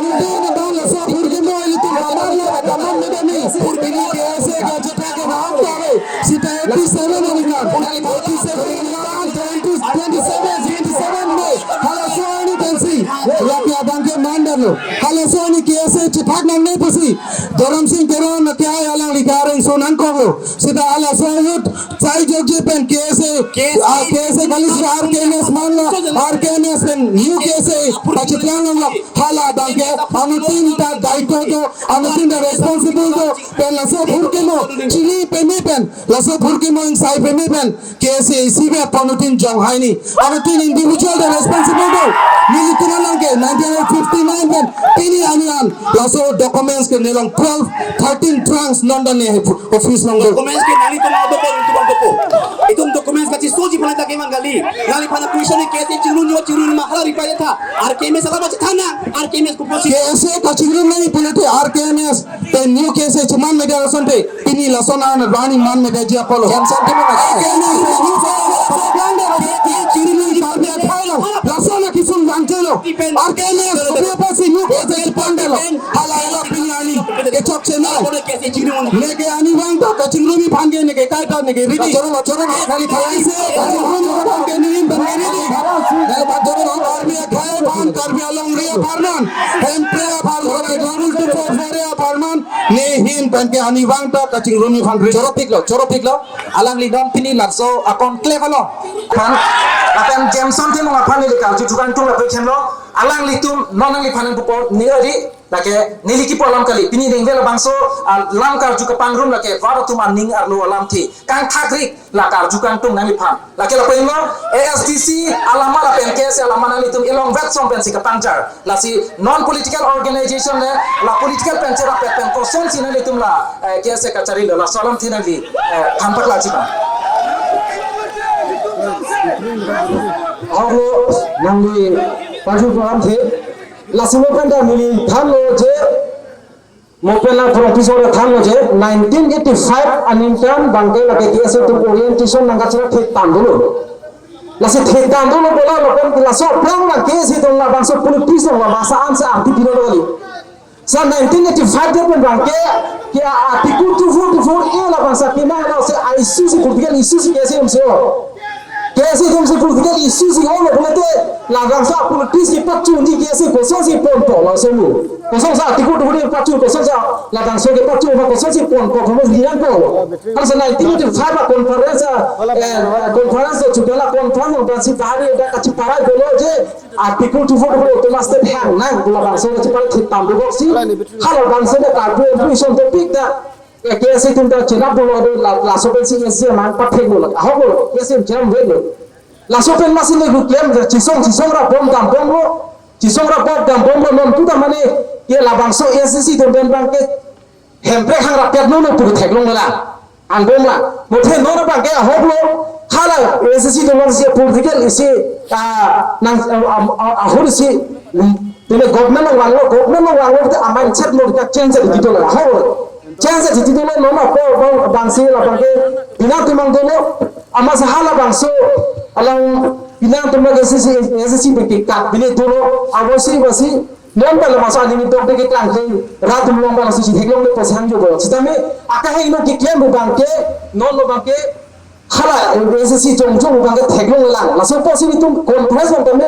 ini, ini, laso phurkimo ilitum pamanglo, pamang medani. Ini K S A kachethak ke bahang tare. Sita eighty-seven aningkan. Eighty-seven aningkan, twenty, twenty-seven, twenty-seven May. Halaso ini pensi. Yapi abangke mandar lo. Halaso ini K S A chethak nangne pusi. Dharam Singh Teron akehai alangli kareng so nangkoklo. Sita halaso ahut chai jokje pen K S A, ah, K S A kali sita R K M S manlo, R K M S pen U K S A pachiplang lo. Hala abangke anuttin ta daito do, anuttin ta responsible do, pen laso phurkimo chini peme pen, laso phurkimo ingsai peme pen. K S A isi be anuttin jong haini. Anuttin individual ta responsible do. Nelitum along ke nineteen fifty-nine pen pini arni an. Laso documents ke nelong twelve, thirteen trunks non dan ne office along do. Documents ke nanglitum along dopo, nanglitum along dopo. Itum documents kachisoji pala ta keman kali. Nangliphan question ke K S A chingrum jo chingrum ma hala reply tha. R K M S alama chethana, R K M S kopusi. K S A kachingrum nangji pulote R K M S pen U K S F cheman media asonte, pini lason an arni man media ji apolo. Jam santi mo na. Lason na kisung Tangtelo. Arke ne, kopi apotsi nu kejepangdelo. Hala hala pini arni kechokche nang. Neke arnivang ta kachingrumi aphan ke neke kaita neke ridi. Choro choro kali kali se kachingrumi aphan ke nehin pen ke ridi. Neke choro army akhai aphan, Karbi alongri apharman, Hemprek apharman, Karbi alongri apharman, nehin pen ke arnivang ta kachingrumi aphan ridi. Choro piklo, choro piklo. Alangli non pini laso a-conclave along aphan, lapen Jameson Timung aphan neli karju jukang tung lapen chenlo, alanglitum non nangliphan nangpupo, neli adi, lake neli kipu alam kali, pini ningve labangso, ah, lam karju kapangrum lake var atum aning arlo alamthe kangthakrik, la karju kangtung nangliphan. Lake lapu-an lo, A S D C alama lapen K S A alama nanglitum elong vetsong pensi kapangjar. Lasi non political organization le, la political pen cherap pen kosonsi nanglitum la, eh, K S A kacharilo, laso alamthe nangli, eh, than paklang chiba. Ahok lo, nangli paju alamthe, lasi mo pen ta neli thanlo je, mo pen la prong piso ra thanlo je, nineteen eighty-five aningkan abangke lake K S A atum orientation nangkachira thek tang dolo. Lasi thek tang dolo bola lapen laso aphrang la K S A atum labangso politics along labangso an sa arti pilo kali. Sa nineteen eighty-five det pen abangke, ke Article two forty-four A labangso ke nang lo se issue si political issue si K S A atum si o. K S A atum si political issue si o lo pulote, labangso politics kepachunji K S A kosonsi ponpo laso lo. Kosonsi Article two forty-four pachun, kosonsi labangso kepachun, kosonsi ponpo, kosonsi lian po. Kan sa nineteen eighty-five a-conference, eh, conference, Chutala conference, conference si bahari ada kachiparai dolo je, Article two forty-four autonomous state hang nang, labangso kachiparai thek tang dolo si. Halabangso ke Karbi Anglong ison topic ta, eh, K S A atum ta chenap dolo, la, laso pensi S C M an pathek dolo, ahok dolo, S C M chenap dolo. Laso pen masi ne gu klem, chisong, chisong rapbom dambomlo, chisong rapbom dambomlo, non puta mane, ke labangso A S D C atum pen abangke, Hemprek hang rapet nono pu theklonglo la. Angbomla. Muthe non abangke ahok lo. Hala A S D C atum si political isi, ah, nang, ah, ah, ah, ahur si, mm, pine government along vanglo, government along vanglo, te a-mindset non ka change titi dolo, ahok lo. Change titi dolo, non apo, bang, bangsi labangke, bina tumang dolo, amat sa halabangso, alang, bina tumang A S D C, A S D C biki kat, bini dolo, abosi, bosi, non pen labangso aning tok de ke tang ke, rat atum along pen laso si theklongle pu sang jo bo. Sitame, akaheno keklem abangke, non lo abangke, hala, A S D C jongjong abangke theklonglang. Laso apotsi nelitum conference abang tame,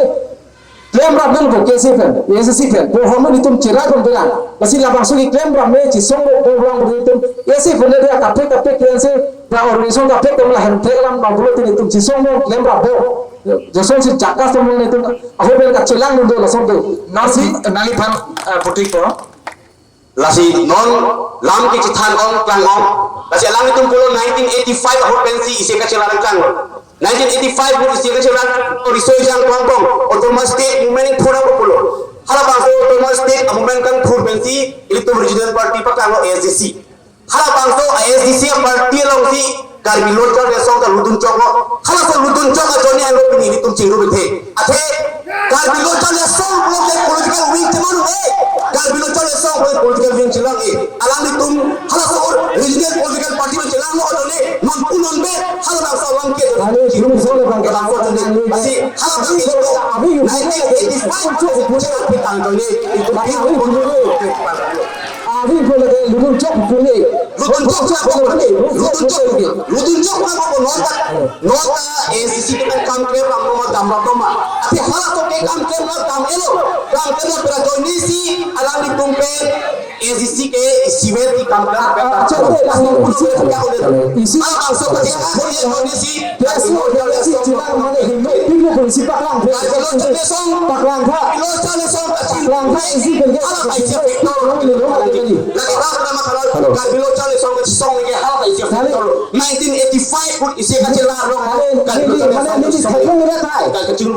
klemrap nangpo K S A pen, A S D C pen, pu hom nelitum cheraipon pelang. Lasi labangso keklemrap me chisong lo, pu lang nelitum, A S A pen dia kaprek kaprek klemsi, da organization kaprek atum la Hemprek alam abang pulote nelitum chisong lo, klemrap bo. Josonsi jakas atum nelitum, ahok pen kachelang dun do laso do. Nangsi, nangliphan, eh, putik po. Lasi non lam kechethan ong klang ong. Lasi alanglitum pulo nineteen eighty-five ahut pensi isi kachelang klang. Nineteen eighty-five ahut isi kachelang riso ejang pong pong. Autonomous state movement pura pulo. Halabangso autonomous state movement kangthur pensi ilitum regional party paklang A S D C. Halabangso A S D C party alongsi Karbi Lo Charli Asong ta lutdun choklo. Halaso lutdun chok ajoine henlo pini ilitum chingrum bethe. Athe Karbi Lo Charli Asong pulote political wing chelang-e. Karbi Lo Charli Asong pulote political wing chelang-e. Alanglitum halaso regional political party along chelanglo ajoine non pu non be halabangso along ke. Ani chingrum solo bang ke. Halabangso ajoine. Asi halabangso nineteen eighty-five chok pulote ajoine. Itu Abi ko lagi lutdun chok puni. Lutdun chok puni. Lutdun chok puni. Lutdun chok puni ko nota. Nota A S D C ke kam ke bang nota dam rap ma. Athe halaso ke kam ke nota dam-elo. Kam ke nota pura joinesi alanglitum pen A S D C ke sivet ki kam ke nota. Acha, acha, acha. Isi. Ala bangso ke joinesi. Yes, yes, yes, yes, mane himbe, himbe polisi paklang, paklang tha. Paklang tha, isi kan. Hello. Nineteen eighty-five ahut isi kachelang lo. Mane, mane, mane, theklong mera thai. Yes, yes,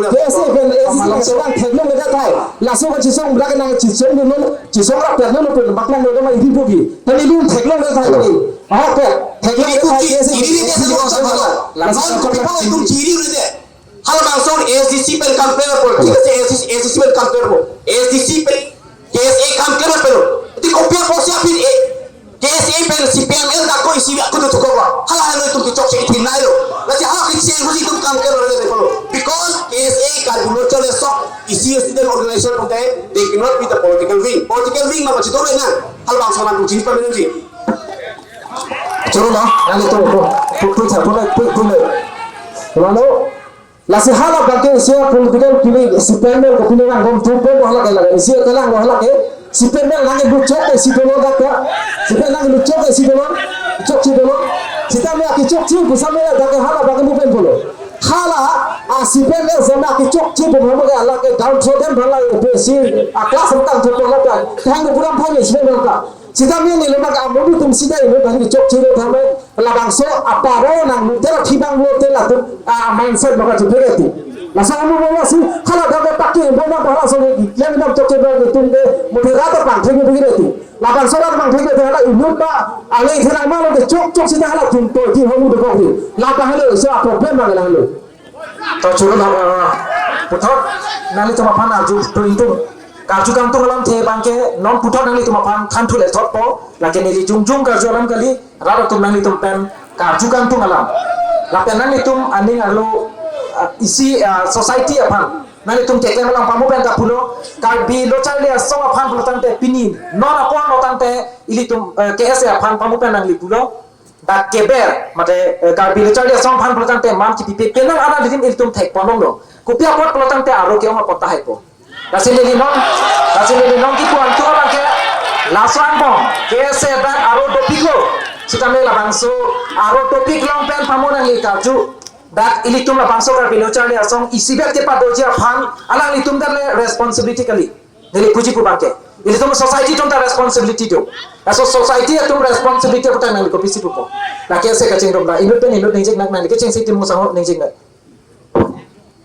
yes, theklong mera thai. Laso kachisong bra kenang chisong dun, chisong rapet lo, lo pen paklang lo ma iri bubi. Tani lun theklong mera thai. Hello. Ah, theklong mera thai, yes, yes, yes, yes, yes. Laso kachisong. Halabangso A S D C pen kam klempo, thik ase, A S D C, A S D C pen kam klempo, A S D C pen K S A kam klempo. Ti kopi apotsi aphi, eh, K S A pen C P I M L ta ko isi ako tu ko. Hala hala itum kechokche ithi nai lo. Lasi hala kechokche itum kam klempo. Because K S A Karbi Lo Charli Asong Isi student organization pulote, they cannot be the political wing. Political wing mama chito na, halabangso alam chini pamen ji. Choro na, nangli to, to, to, to, to, to, to, to, to, lalo, lasi halabangke isi political kili, isi panel ko pini nang bom tu pon halake lake, isi kalang halake, isi panel nangke luchok ke isi dolo daka, isi panel nangke luchok ke isi dolo, chokche dolo, sitame aki chokche, pusame daka halabangke mu pen bolo. Hala, a, isi panel zona ki chokche bom halake alake downtrodden halake besi, a, class ang tang thotpo halake, thang puram thang isi panel ka. Sitame neli lo maka amu tum sida ilo bang chokche lo tame, labangso aparo nang muter thibang lote latum, a, mindset maka chuphe reti. Laso amu mo lasi, hala dame paki, mo na hala so ni, lem nam chokche bang tum de, mo de rata pang theng bang reti. Labangso rat mangthek ke hala inut ba, ale isi nang malo ke chok chok sita hala tum to di homu de kokri. Laba halo, so a problem ma halo. To choro na, puthot nanglitum aphan arju to ingtung. Karju kangtung alamthe abangke non puthot nanglitum aphan than thule thotpo, lake neli jongjong karju alam kali, rat atum nanglitum pen karju kangtung alam. Lapen nanglitum aning arlo, ah, isi, ah, society aphan nanglitum keklem alam pamu pen ta pulo, Karbi Lo Charli Asong aphan pulo tangte pini non apor lo tangte ilitum, eh, K S A aphan pamu pen nangli pulo. Dak keber, mate, eh, Karbi Lo Charli Asong aphan pulo tangte man kipipe penang ana didim ilitum thek ponong lo. Kopi apot pulo tangte aro ke-ong apot tahai po. Lasi neli non, lasi neli non kipu antu abangke, laso angbong, K S A dak aro dopik lo. Sitame labangso, aro dopik along pen pamu nangli karju. Dak ilitum labangso Karbi Lo Charli Asong isibet kepadoji aphan, alanglitum dak le responsibility kali. Neli puji pu abangke. Ilitum society atum ta responsibility do. Laso society atum responsibility aputhak nangli kopisi pupo. Lake ase kachingrum da. Inut pen inut ningjek nak nangli kachingsi tim musang ho ningjek nak.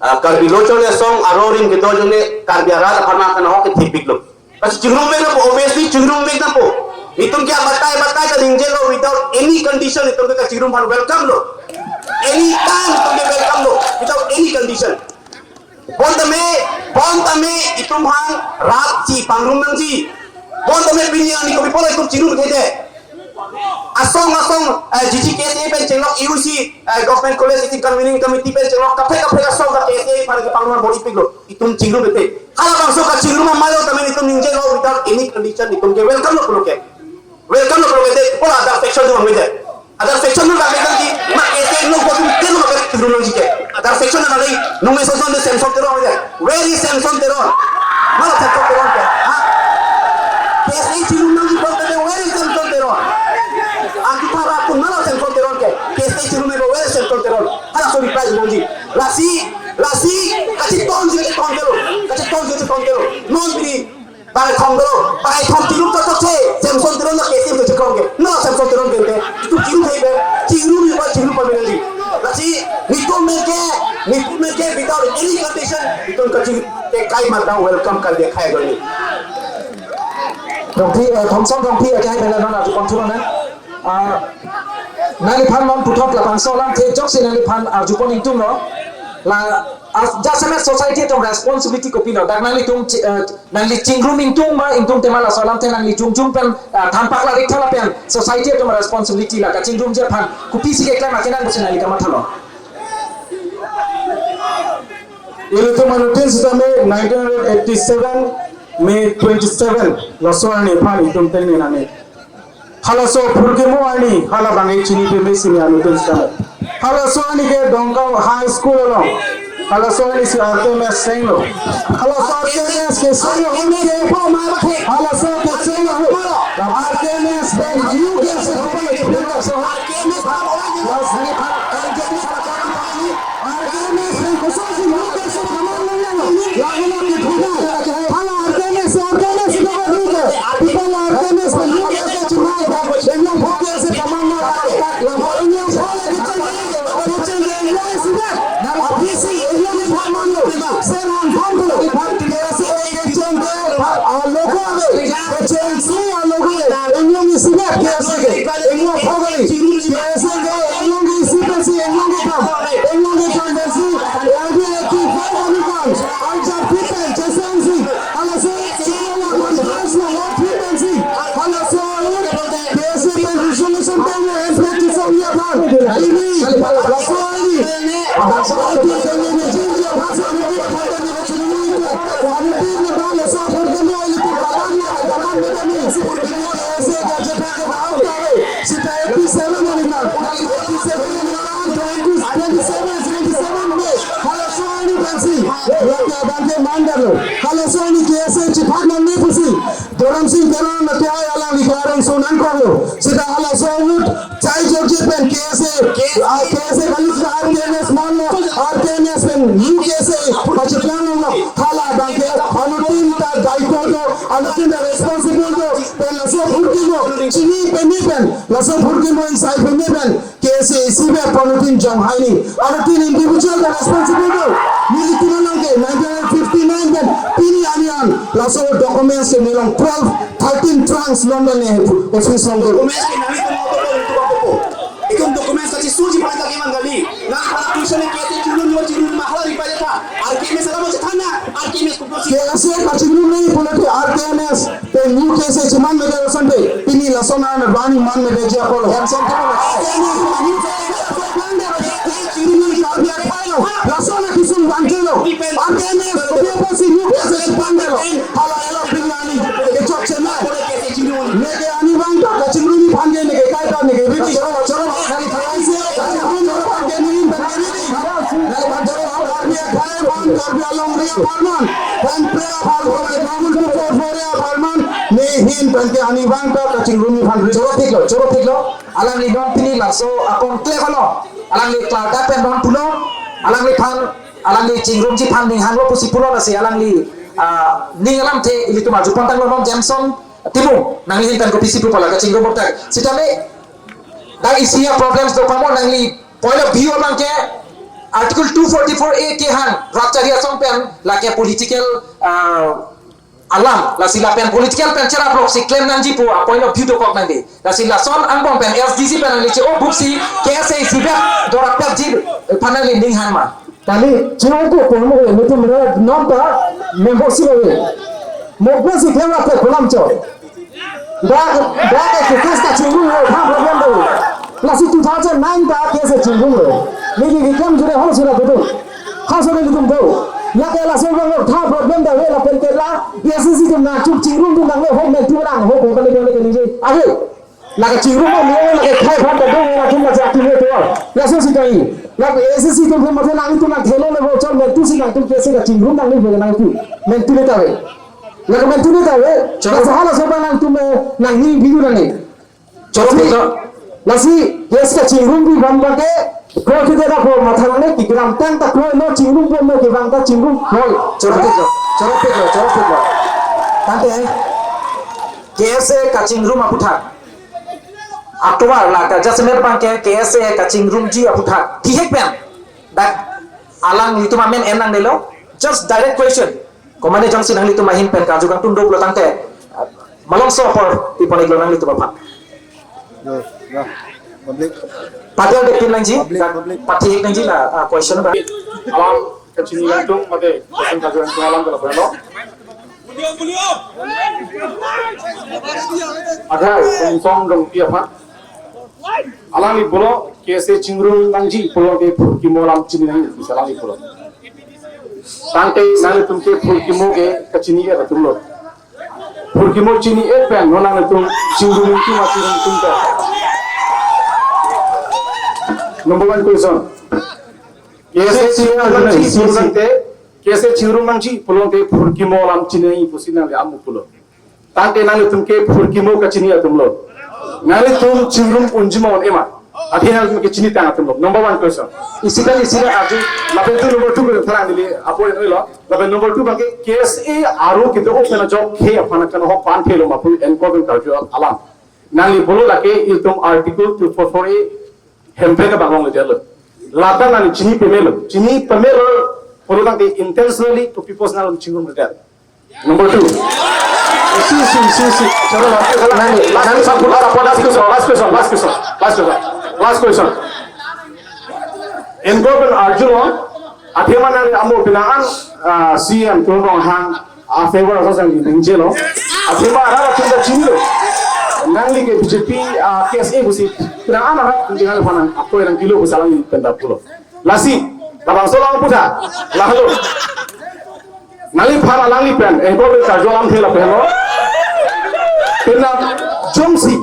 Ah, Karbi Lo Charli Asong aro rim kedo jone Karbi arat aphan ma kana ho ke thipik lo. Kasi chingrum vek na po, obviously chingrum vek na po. Itum ke batai batai kaningje lo without any condition, itum ke kachingrum aphan welcome lo. Anytime itum ke welcome lo without any condition. Bon tame, bon tame itum aphan rat si pangrum nangji. Bon tame pini ani kopi pulo itum chingrum thede. Asong asong, eh, G G K S A pen chenglok U C, eh, Government College isi convening committee pen chenglok kaprek kaprek asong ka K S A aphan kepangrum bor-ipik lo. Itum chingrum bete. Halabangso kachingrum amalo tame itum ningje lo without any condition itum ke welcome lo pulo ke. Welcome lo pulo ke de, pulo other faction do mede. Other faction do mede ki, ma K S A lo ko tum telo ma chingrum nangji ke. Other faction na nai, nung me soson de Samson Teron mede. Where is Samson Teron? Mala Samson Teron ke. Ha? K S A chingrum nangji pulo ke de, where is Samson Teron? Anti para pun mala Samson Teron ke. K S A chingrum me where is Samson Teron? Hala so reply nangji. Lasi, lasi, kachitonji, kachiton telo. Kachitonji, kachiton telo. Non pini, bang thom telo. Bang thom chingrum to to che. Samson Teron na K S A chingrum ke. No, Samson Teron ke. Itum chingrum hai be. Chingrum iba, chingrum pa menali. Lasi, nitum me ke, nitum me ke without any condition, itum kachingrum ke kai mata welcome kar dia khai goni. Rongpi, eh, Thompson Rongpi, eh, kai bela non arju pon thu na. Ah, nangliphan non puthot labangso alamthe ajoksi nangliphan arju pon ingtung lo. La, as, jasemet society atum responsibility kopi lo. Dak nanglitum chi-, eh, nangli chingrum ingtung ma ingtungte ma laso alamthe nangli jongjong pen, ah, than paklar ik tha lapen society atum responsibility la kachingrumji aphan kopisi keklem akenan pusi nangli kamatha lo. Ilitum anuttin sitame nineteen eighty-seven May twenty-seven laso arni aphan itum tengne nangji. Halaso phurkimo arni, hala bang-ik chini peme sini anuttin sitame. Halaso arni ke Dongka High School along. Halaso arni si R K M S Seng lo. Halaso R K M S ke Seng lo, hum ke. Halaso ke Seng lo. R K M S pen you ke se. Twenty-seven, twenty-seven May, halaso arni pensi, lake abangke mandalo, halaso arni K S A chiphat nangne pusi, Doramsing Teron lake ai alangli klareng sunan konglo, seta halaso ahut, chai jorje pen K S A, ah, K S A kali R K N S manlo, R K N S pen U K S A, pacheklang lo, hala abangke, anuttin ta daito do, anuttin ta responsible do, pen laso phurkimo, chini peme pen, laso phurkimo isai peme pen, K S A isi be pon tin jong haini. Anuttin individual ta responsible do. Nelitum along ke nineteen fifty-nine pen pini arni an laso documents ke nelong twelve, thirteen trunks London ne office along do. Documents ke nanglitum auto ko itu apa ko? Itum documents kachisuji pada lagi manggali. Nang pada tulisan ke K S A chingrum yo chingrum mahal di pada tha. R K M S alam masih thana. R K M S ko prosi. K S A kachingrum nangji pulote R K M S. Pen U K S A chiman mede ason pe, pini lason an arni man medeji apotlo. Yan son kilo. Lason kisung bangkelo. R K M S, kopi apotsi U K S A chipangkelo. Hala elo pini arni kechok chenai. Neke arni abang ta kachingrumji aphan ke neke kaita neke riti. Choro, choro, kari tharai se, kachingrumji aphan ke neke riti. Neke bang choro, arni akhai bang, Karbi Anglong ri aparman. Pen pre apar, Karbi Anglong two four four aparman. Ne ahin pen ke arni abang ta kachingrumji aphan. Choro thiklo, choro thiklo. Alangli non pini laso akon kle kono. Alangli klardak pen non pulo. Alangliphan, alangli chingrumji aphan ning hanglo pusi pulo lasi alangli, ah, ning alamthe ilitum arjupon tanglo non Jameson Timung. Nangli ahin pen kopisi pupo la kachingrum boktak. Sitame dak isi a-problems do pamo nangli point of view abangke Article two forty-four A kehang rat chari asong pen lake political, ah, alam, lasi lapen political pen cherap loksi claim nangji pu a-point of view dokok nangji. Lasi lason angbong pen S D C pen nangli che-o bupsi K S A isi be dorapetji aphan nangli ning hang ma? Kali, che-o ko kono nelitum re non ta member si lo. Mokbe si claim rap pet pulam cho. Dak, dak ke case kachingrum lo, tha problem do. Lasi two thousand nine ta case chingrumlo. Neli ke kam jure hong sura betul. Hong sura nelitum do. Lake laso abang lo tha problem do, lapen ke la S C C atum nangchingrum atum nanglo ho, me tu rang ho, ko kali kali kali je. Age. Lake chingrum lo, lake khai phan ta do, latum la chak tu to. Laso si kai. Lake S C C atum phe mate nangtum nangthelo le ho, chor me tu si nangtum case kachingrum nanglo nangtum. Me tu le ta ve. Lake me tu le ta ve. Chor. Laso halaso abang nangtum, eh, nangning biu nangni. Choro pik lo. Lasi, case kachingrum pi bang bang ke, kroi ke dera po matha nangne, kekramtang ta kroilo, chingrum po mo ke bang ta chingrum kroi. Choro pik lo, choro pik lo, choro pik lo. Tangte, K S A kachingrum aputhak. Atovar la ka jasemet abangke K S A kachingrumji aputhak. Thihek pen. Dak alanglitum amen en nangdelo. Just direct question. Komatne jongsi nanglitum ahin pen karju kangtung do pulo tangte, malomso apor pi pon-iklo nanglitum aphan. Yo, ya. Public. Patel de pin nangji, public, dak public. Pathihek nangji la, ah, question ba. Alam kachini kangtung mate, question karju kangtung alam kalau. Agar Sungsong Rongpi aphan. Alangli pulo, K S A chingrum nangji pulote phurkimo alam chini nangji, bisa alangli pulo. Tangte nanglitum ke phurkimo ke kachini-et atumlo. Phurkimo chini-et pen, non nanglitum chingrum nangji ma chingrum tum pen. Number one question. K S A chingrum nangji pulo tangte, K S A chingrum nangji pulote phurkimo alam chini nangji pusi nangli amu pulo. Tangte nanglitum ke phurkimo kachini atumlo. Nanglitum chingrum unji ma un-e ma? Athe nanglitum ke chinitang atumlo. Number one question. Isi kali isi arju. Lapen tu number two ko tharang neli apor en-elo. Lapen number two abangke K S A aro kedo-o pen ajok khei aphan kanohok panthe lo ma pu anchor pen karju alam. Nangli pulo lake ilitum Article two four four A hemprek abang longledetlo. Lata nangli chini pamelo. Chini pamelo pulo tangte intentionally to people nang chingrum redet. Number two. Si, si, si, si. Chalo, last question, last question, last question, last question, last question, last question. Anchor pen arjulo, athema nangli amo pinangan, ah, C M Tuliram Ronghang a-favor aso sang ningjelo. Athema arat atum ta chinilo. Nangli ke B J P, ah, K S A pusi pinangan arat atum tinggal panang, ako yang kilo pusi alangli pen ta pulo. Lasi, labangso alam puthot, lahelo. Nangliphan alangli pen, anchor pen karju alamthe lapen lo. Penang jongsi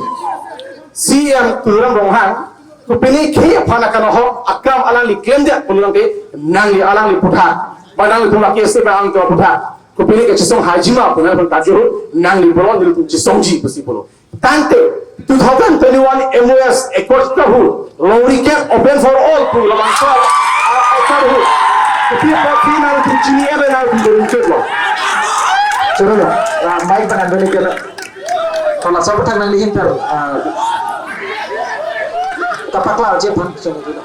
C M Tuliram Ronghang, kopine khei aphan kanohok akam alang nangli klemdet pulo tangte nangli alangli aputhak, ba nanglitum la K S A abang atum aputhak kopine kachesong hajima pu nangphan karju ahut nangli pulo, nelitum chesongji pusi pulo. Tangte two thousand twenty-one M O S accord ahut, longri kep open for all pu labangso a-, a-, accord ahut. Kopi apotsi nangtum chini ebe nangtum lo. Choro lo, ah, mic pen an beli kena. Kalau sobat nangli ahin pen, ah, kapaklarji aphan, choro lo.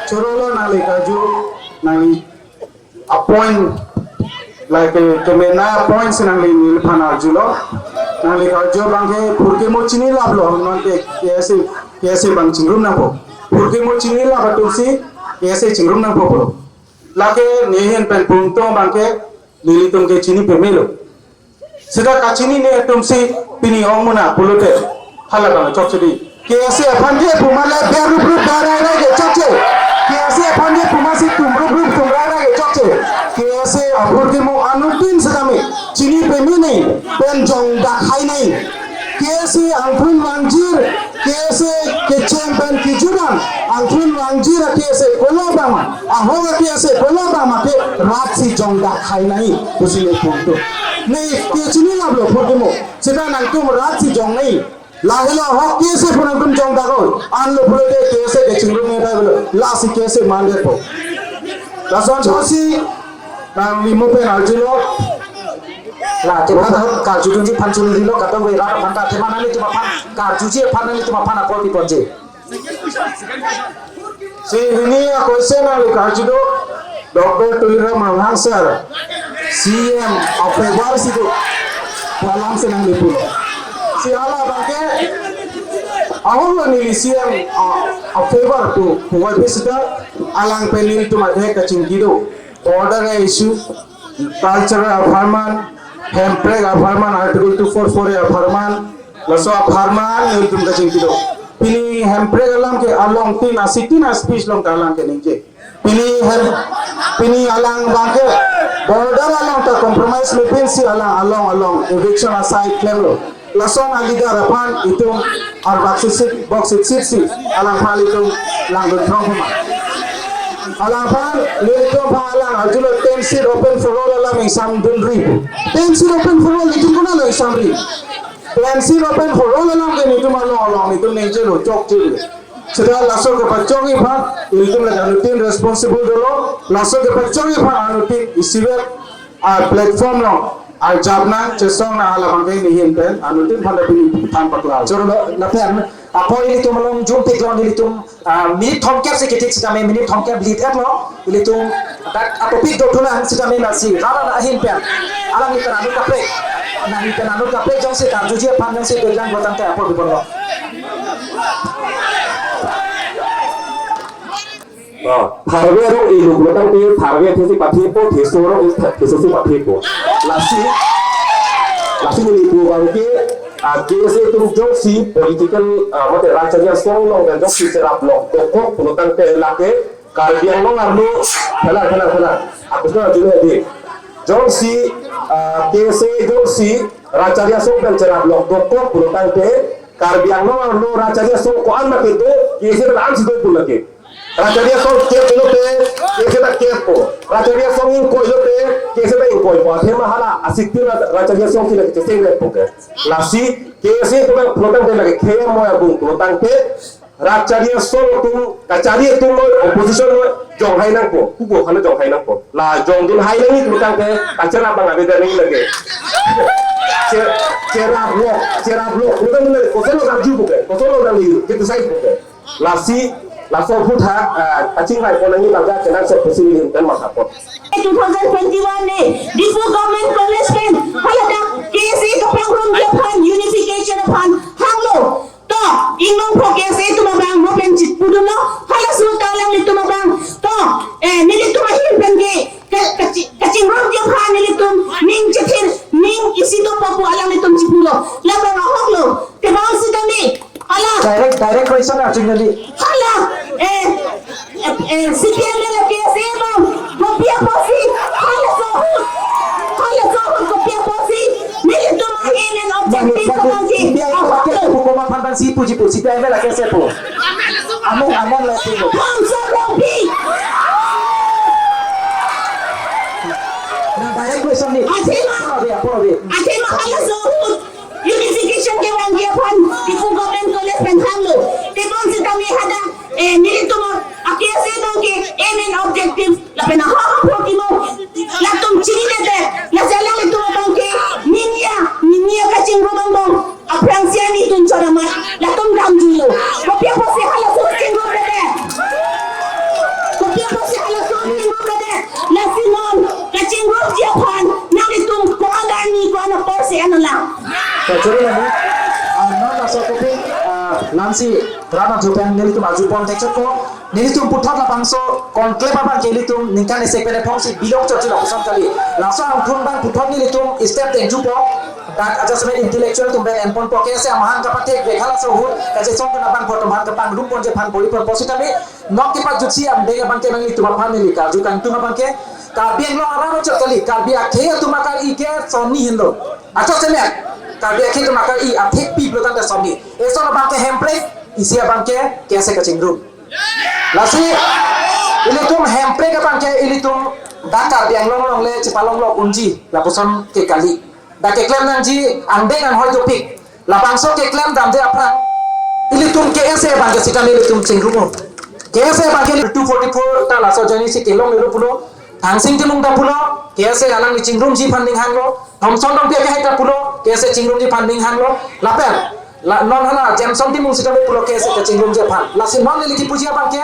Choro lo, nangli karju, nangli a-point, like, eh, kemena point si nangli neliphan arjulo. Nangli karju abangke phurkimo chinilaplo, non ke K S A, K S A abang chingrum nangpo. Phurkimo chinilap atumsi K S A chingrum nangpo pulo. Lake nehin pen pungto abangke nelitum ke chini pemelo. Seta kachinine atumsi pini ongmuna pulote hala abang chokche dei. K S A aphan ke pu male ber rup rup ber rai rai ke chokche. K S A aphan ke pu masi tum rup rup tum rai rai ke chokche. K S A aphurkimo anuttin setame chini peme nangji, pen jongdak hai nangji. K S A angthun vangjir, K S A kecheng pen kejut an angthun vangjir a-K S A kolo abang ma, ahok a-K S A kolo abang ma ke rat si jongdak hai nangji pusi le pungto. Ne ke chinilaplo phurkimo. Seta nangtum rat si jong nangji. Lahelo ahok K S A pu nangtum jongdak-o. Anlo pulote K S A kechingrum nangji pulo. Lasi K S A mandetpo. Lason pusi nangli mo pen arjulo. La, athema ta karjudunji aphan chunilo, kadokave rat aphan ta athema nanglitum aphan karjuji aphan nanglitum aphan apor piponji. Si hini a-question nangli karjudo, Doctor Tuliram Ronghang sir, C M a-favor si do, pu alam si nangli pulo. Si hala abangke, ahok lo neli C M a, a-favor pu, pu wai bisita, alang pen nelitum adhe kachingki do. Border issue, cultural apharman, hemprek apharman, Article two four four A apharman, laso apharman nelitum kachingki do. Pini hemprek alam ke along tin, a-sit-in a-speech along ta alang ke ningje. Pini hem, pini alang abangke border along ta compromise mepinsi alang along along eviction asai klemlo. Lason a-leader aphan itum arbak sisip bok sisip si alangphan itum langdun throng huma. Alangphan nelitum aphan alang arjulo ten seat open for all alam ingsamdunri. Ten seat open for all itum konatlo ingsamri? Ten seat open for all alam ke nelitum along along nelitum ningje lo, chokche lo. Seta laso kepachokji aphan ilitum lake anuttin responsible dolo. Laso kepachokji aphan anuttin isivet a-platform along arjap nang, chesong nang, hala abangke nehin pen anuttin aphan ta pini than paklar. Choro lo, lapen apor ilitum along jumpiklong ilitum, ah, minute thomkep si kethik sitame, minute thomkep lead-etlo. Ilitum dak a-topic dothunang sitame, lasi rat ahin pen alangli pen anut kaprek, nangli pen anut kaprek jongsi karjuji aphan jongsi dodang botang te apor biponlo. Oh, tharve arong iluk lo tangte tharve athesi pathepo, theso arong is theso si pathepo. Lasi, lasi neli pu abangke, ah, K S A atum jongsi political, ah, mate rachari asong along pen jongsi cherap lok dokok pulo tangte lake Karbi Anglong arlo, phelang, phelang, phelang. Aku sudah jule di. Jongsi, ah, K S A jongsi rachari asong pen cherap lok dokok pulo tangte Karbi Anglong arlo rachari asong ko-an ma kedo, K S A pen an si do pulo ke. Rachari asong kep lote, K S A ta keppo. Rachari asong ingkoi lote, K S A ta ingkoipo. Athema hala a-sit-in ra-, rachari asong si lake chesengrepo ke. Lasi K S A atum pulo tangte lake khemo ya bung pulo tangte rachari asong atum, kachari atum lo, opposition lo, jong hai nangpo, kubo hana jong hai nangpo. La jongdun hai nangji pulo tangte, kacherap abang ave dani lake. Che-, cherap lok, cherap lok, pulo tangte kosonlo karjupo ke, kosonlo nangli criticizepo ke. Lasi, laso ahut ha, ah, kachinghai pon nangji abangke kenangsot pusi neli pen mathapon. Two thousand twenty-one ni Diphu Government College pen haladak K S A kapangrum aphan, unification aphan hanglo. To, inglong pho K S A atum abang mo pen chipudunlo, halaso ta alanglitum abang. To, eh, nelitum ahin pen ke, ke, kachi-, kachingrumji aphan nelitum ning chethir, ning isi dopo pu alanglitum chipulo. Labang ahoklo, tebang sitame, hala. Direct, direct question arjunang di. Hala, eh, eh, eh, C P M le K S A abang, kopi apotsi, halaso ahut, halaso ahut, Puji pu, C P I M L a-case po. Among, among lo puji. Bangso Rongpi. Na direct question ni. Athema. Apor ave, apor ave. Athema halaso ahut unification kevangji aphan Diphu Government College pen thanlo. Tebon sitame hadak, eh, nelitum a-case abangke aim and objective lapen ahok apor kimo latum chininedet, lasi alanglitum abangke ninia, ninia kachingrum angbong aphrangsi nelitum chot amat latum damjuilo. Kopi apotsi halaso chingrumredet? Kopi apotsi halaso chingrumredet? Lasi non kachingrumji aphan nanglitum ko-an arni, ko-an apor si an alang? Kachori lagi. Ah, non laso topik, ah, lamsi rat atum pen nelitum arjupon thekchotpo. Nelitum puthot labangso conclave abangke ilitum ningkan isi pen ephongsi bilong chotji lapuson kali. Laso angthun abang puthot nelitum step tenjupo. Dak adjustment intellectual atum pen enponpo, K S A amahan kapathekvek halaso ahut kachesong kena abang photo amahan kapangrum ponji aphan bor-iponpo sitame, nok kepajutsi angdeng abangke nanglitum aphan neli karju kangtung abangke, Karbi Anglong arat chot kali, Karbi akhei atum akar-i ke sonni henlo. Ajasemet Karbi akhei atum akar-i athekpi pulo tangte sonni. Eson abangke hemprek, isi abangke K S A kachingrum. Lasi ilitum hemprek abangke ilitum dak Karbi Anglong along le chepalonglok unji lapuson ke kali. Dak keklem nangji angdeng anghoi dopik. Labangso keklem damde aphrang ilitum K S A abangke sitame ilitum chingrumo. K S A abangke two forty-four ta laso ajoine si kelonglelo pulo. Thangsing Timung ta pulo, K S A alangli chingrumji aphan ninghanglo. Thomson Rongpi akehai ta pulo, K S A chingrumji aphan ninghanglo. Lapen la, non hala Jameson Timung sitame pulo K S A kachingrumji aphan. Lasi non neli kipuji abangke,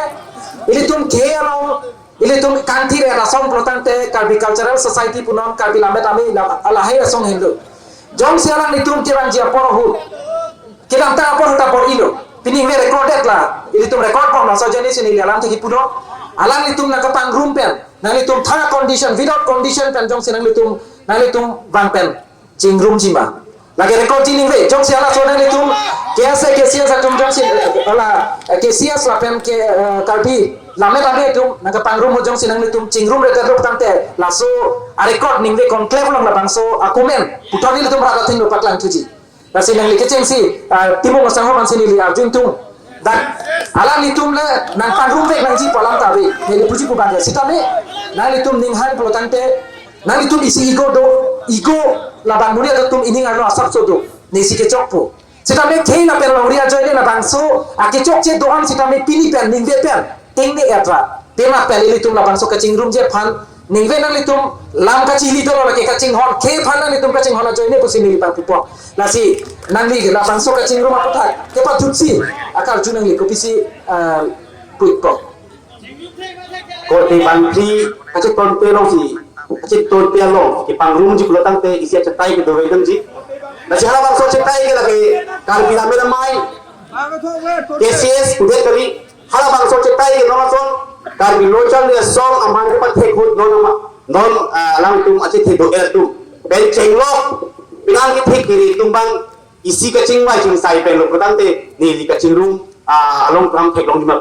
ilitum khei along, ilitum kangthir et asong pulo tangte Karbi Cultural Society punon, Karbi Lammet Amei la, lahai asong henlo. Jongsi alanglitum kevangji apor ahut, kedamtang apor ahut ta bor-ilo. Pini ningve recorded la, ilitum record bom laso ajoine si neli alam thek kipulo. Alanglitum nangkapangrum pen, nanglitum thang condition, without condition pen jongsi nanglitum, nanglitum vang pen chingrumji ma, lake recordji ningve. Jongsi halaso nanglitum K S A, K C S atum jongsi, eh, hala, eh, K C S lapen ke, eh, Karbi Lammet Amei atum nangkapangrum ahut jongsi nanglitum chingrumredet rup tangte, laso a-record ningve, conclave along labangso a-comment puthot nelitum rat athengno paklangthuji. Lasi nangli kechengsi, ah, Timung asangho aphansi neli arju ingtung. Dak alanglitum le nangpangrumvek nangji pu alam ta ave. Neli puji pu abangke sitame, nanglitum ninghang pulo tangte, nanglitum isi ego do, ego labang muri atum ining arlo asapso do, neli si kechokpo. Sitame khei lapen longri ajoine labangso akechokche do-an sitame pini pen, ningve pen tengne et ra. Tema pen ilitum labangso kachingrumji aphan ningve, nanglitum lam kachili dolo, lake kachinghon, khei aphan nanglitum kachinghon ajoine pusi neli pangpupo. Lasi nangli labangso kachingrum aputhak kepajutsi akarju nangli kopisi, ah, pu-ikpo? Korte bangphli kachetonpe alongsi, kachetonpe along kepangrumji pulo tangte isi achetai kedo-ve damji. Lasi halabangso achetai ke lake Karbi Lammet Amei, K C S pudet kali. Halabangso achetai ke non ason Karbi Lo Charli Asong amahang kepathek ahut non ama, non, ah, alangtum achethe do-et atum pen chenglok, penang kethek kiri atum abang isi kachingvai chingsai pen lo pulo tangte neli kachingrum, ah, along pram theklongji ma.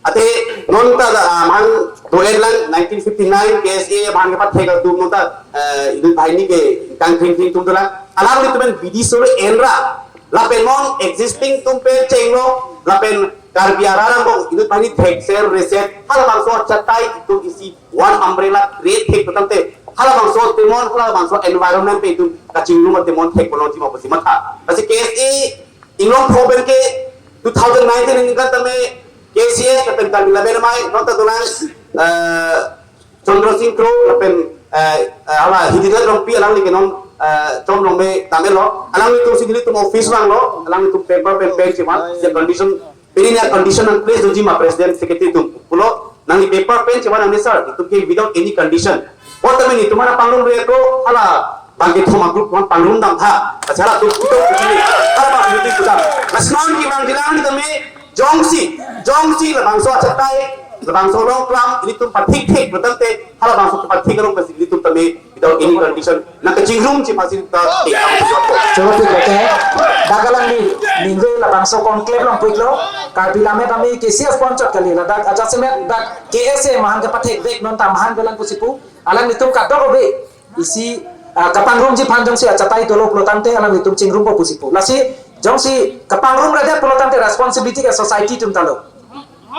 Ate non ta, ah, amahang do-et lang nineteen fifty-nine K S A amahang kepathek atum non ta, eh, idut banghini ke kangkring kring atum dolang. Alanglitum pen bidi sore enra. Lapen non existing atum pen chenglok, lapen Karbi arat angbong idut banghini thekser reset, halabangso achetai itum isi one umbrella create thek pulo tangte, halabangso atemon, halabangso environment pen itum kachingrum atemon thekponlongji ma pusi matha. Lasi K S A inglong pho pen ke two thousand nineteen aningkan tame K C S lapen Karbi Lammet Amei non ta dolang, eh, Chandra Sing Kro lapen, eh, eh, hala Hidinat Rongpi alangli ke non, eh, chom rongme damlo. Alanglitum si nelitum office vanglo, alanglitum paper pen pen chevan, isi condition, pini nia condition nang place doji ma president secretary atum pulo, nangli paper pen chevan nangne sir, itum ke without any condition. Bot tame nelitum aphan pangrumre ko, hala bangkethom a-group aphan pangrum damtha. Lasi halatum puthot puji, hala bang puji pudam. Lasi non kevangji lang neli tame, jongsi, jongsi labangso achetai, labangso along klam ilitum pathik thik pulo tangte, halabangso pathik along pasi ilitum tame without any condition nangkachingrumji aphansi ta thik. Choro thik lo ke. Dak alangli ningve labangso conclave along pu-iklo. Karbi Lammet Amei K C S pu anchot kali, ladak ajasemet dak K S A amahang kepathekvek non ta amahang dolang pusi pu. Alanglitum kadokave isi, ah, kapangrumji aphan jongsi achetai dolo pulo tangte alanglitum chingrumpo pusi pu. Lasi Jongsi kapangrum radet pulo tangte responsibility ke society atum ta lo.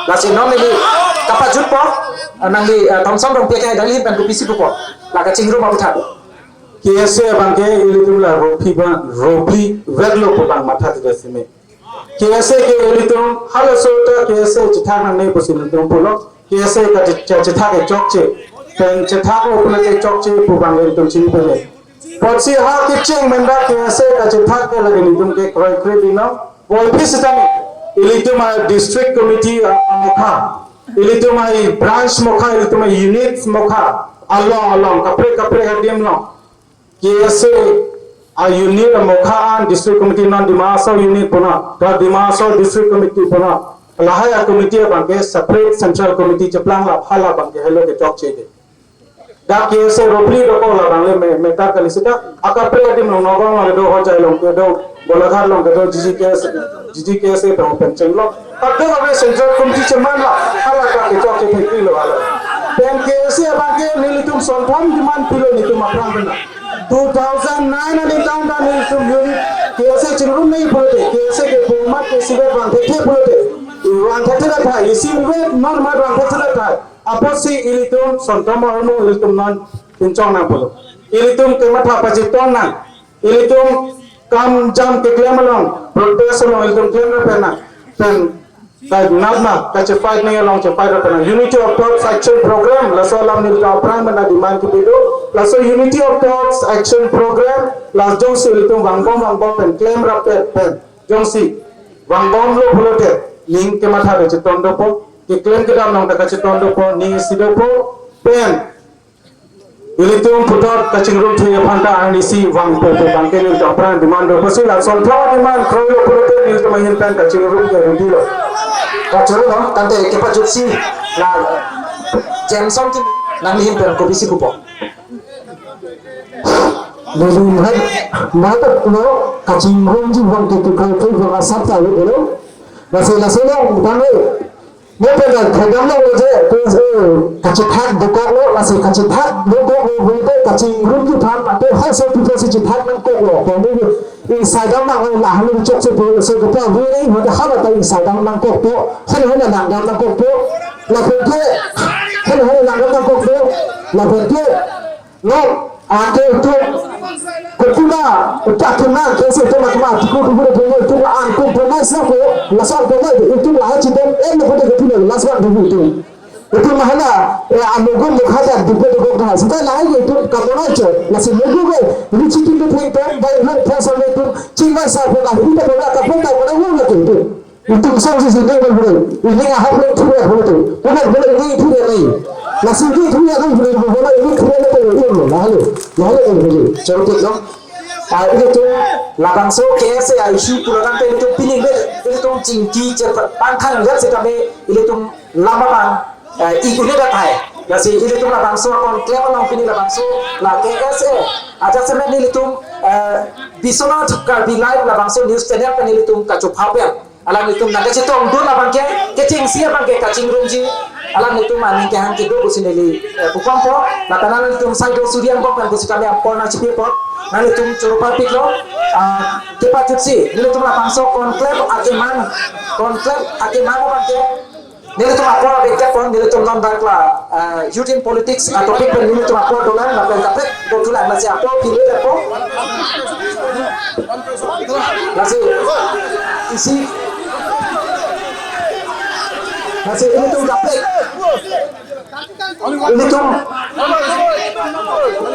Lasi non neli kapajutpo, eh, nangli, eh, Thomson Rongpi ke nangli ahin pen kopisi pupo. La kachingrum aputhak. K S A abang ke ilitum la rophi ba, rophi veklo pu abang matha tida sime. K S A ke ilitum halaso ta K S A chethak nangne pusi ilitum pulo. K S A ka che-, che-, chethak ke chokche. Pen chethaklo pulote chokche pu abang ilitum chini pele. Apotsi ha kecheng mendak K S A kachethak ke lake nelitum ke kroikre binong. Puvoiphit sitame ilitum a-district committee a-, amokha, ilitum a-branch mokha, ilitum a-unit mokha, along along, kaprek kaprek adim along K S A a-unit amokha an district committee, non Dima Hasao unit punon, ta Dima Hasao district committee punon. Lahai a-committee abang ke separate central committee cheplang, la hala abang ke helo ke chokche ke. Dak K S A rophi dokok, labang le me-, metar kali sita. Akaprek adim along, Nagaon along kedo, Hojai along kedo, Golaghat along kedo, G G K S, G G K S A pen pen chenglok. Dak ke abe central committee cheman la, hala ta kechok kethekri lo hala. Pen K S A abang ke nelitum sonthom demand pilo nelitum aphrang pen. Two thousand nine aningkan ta nelitum unit K S A chingrum nangji pulote, K S A ke format ke sibe vang thekthe pulote, vang thekthe ta thai, isi vet non mat vang thekthe ta thai. Apotsi ilitum sonthom ahormu ilitum non pinchong nang pulo. Ilitum kematha pachetong nang. Ilitum kam jam keklem along, protest along ilitum klemrap nang. Pen kanatna kachefight nangji along chefight rap nang. Unity of Thoughts Action Program, laso alam nelitum aphrang pen demand kepi do. Laso Unity of Thoughts Action Program, la jongsi ilitum vangbom vangbom pen klemrap pen pen jongsi vangbomlo pulote, ning kematha kachetong dopo, keklem kedam along ta kachetong dopo, ning isi dopo, pen ilitum puthot kachingrum thuji aphan ta arnisi vangpo pu abang ke nelitum aphrang demand dopo si, la sonthom demand kroilo pulote nelitum ahin pen kachingrum ke ready lo. Kachoro lo, tangte kepajutsi la Jameson ti nangli ahin pen kopisi pupo. Neli mahat, mahat lo kachingrumji vang ke tukang ke vang asap ta lo. Lasi, lasi lo, tangte ne pen la khadam lo je, ko, eh, kachethak dokoklo, lasi kachethak dokoklo, vote kachingrumji aphan, mate halaso aphi pusi chethak nangkoklo, ko ni, eh, saidam nang, eh, lahelo chokche pu, so kepa, vote, vote hala ta, eh, saidam nangkokpo, hala hala langdam nangkokpo, lapen ke, hala hala langdam nangkokpo, lapen ke, no, ake itum, kepuna, itum akuna, K S A itum akuna, tiku tiku tiku itum an compromise nangkok, laso compromise itum lahai chidam, en itum ke puna, last one dulu itum. Itum mahala, eh, alogo mukha ta dupe dupe kha. Sita lahai itum compromise cho, lasi logo ke, richi itum ke theng tem, bai rong theng sampai itum, chingvai sa puna, itum puna, kapun ta puna, wo lagi itum. Itum song si sini kan boleh. Ini ngahap lo itu ya boleh tu. Bukan boleh ini itu ya lagi. Nasi ini itu ya kan boleh boleh ini itu ya lagi boleh ini lo lah lo. Lah lo kan boleh. Choro ke lo. Ah, ilitum labangso K S A issue pulo tangte ilitum pining be, ilitum chingki cherpa pangthang lihat sekali ilitum lama bang, eh, ikune datai. Lasi ilitum labangso conclave along pini labangso la K S A. Aja semen ilitum, eh, Biswanath Karbi Live labangso news channel pen ilitum kachupha pen. Alanglitum nangkachetongdun abang ke, kechengsi abang ke kachingrumji. Alanglitum aning kehang kedo pusi neli, eh, puponpo, lapen alanglitum saido suri angbong pen pusi kami apor nangchipipo, nanglitum choro parpiklo, ah, kepajutsi, nelitum labangso conclave akemang, conclave akemang abang ke, nelitum apor abang ke pon, nelitum non dak la, ah, Youth in Politics atopic pen nelitum apor dolang, lapen kaprek dolang, lasi apor pili lepo. Lasi, isi. Lasi, ilitum kaprek. Ilitum.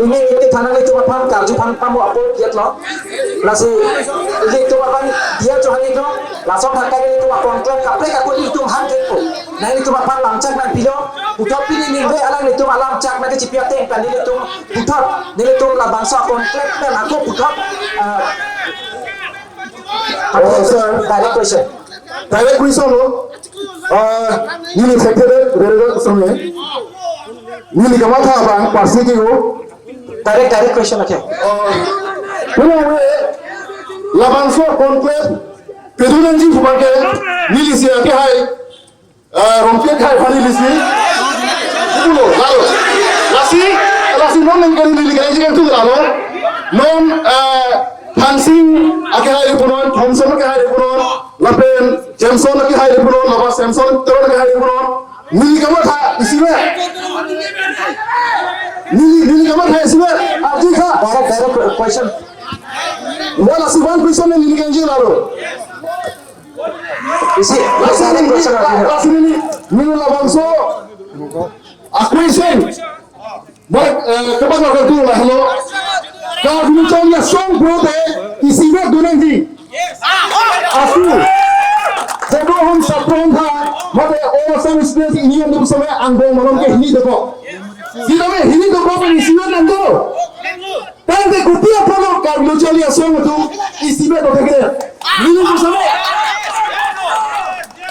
Ini, ini thanang ilitum aphan, karju aphan pamu apor diet lo. Lasi, ilitum aphan, dia jo hangin lo. Laso thangkai ilitum aphan, kaprek aku ilitum hangin po. Nangtum aphan lamchak nangpilo, puthot pini ningve alanglitum alamchak nangkachipi ateng pen nelitum puthot, nelitum labangso a-conclave pen ako puthot, ah, Oh, sir. Direct question. Direct question lo. Ah, neli secretary, Rerega Kusome. Neli kamatha abang, pasi ki ho. Direct, direct question ake. Ah, pulo we, labangso conclave, pedunanji pu abang ke, neli si ake hai. Ah, Rongpi akhai aphan neli si. Pulo, lalo. Lasi, lasi non neng kari neli kari jeng tu lalo. Non, ah, Thangsing akehai ripunon, Thomson akehai ripunon, lapen Jameson akehai ripunon, lapen Samson Teron akehai ripunon. Neli kamatha isivet. Neli, neli kamatha isivet. Arju tha. Direct, direct question. Wala si one question neli kangji lalo. Isi, lasi neli, lasi neli, neli labangso a question. Baik, eh, kebang laga tu lah, hello. Kalau dulu contohnya song bro te, isivet donangji. Asu. Sebelum sapron tha, mate orang sama sudah si ini yang tu sama angbong malam ke hini deko. Sitame hini deko isivet nangdo. Tangte kopi apot lo Karbi Lo Charli Asong atum isivet dothek ke. Neli pusame.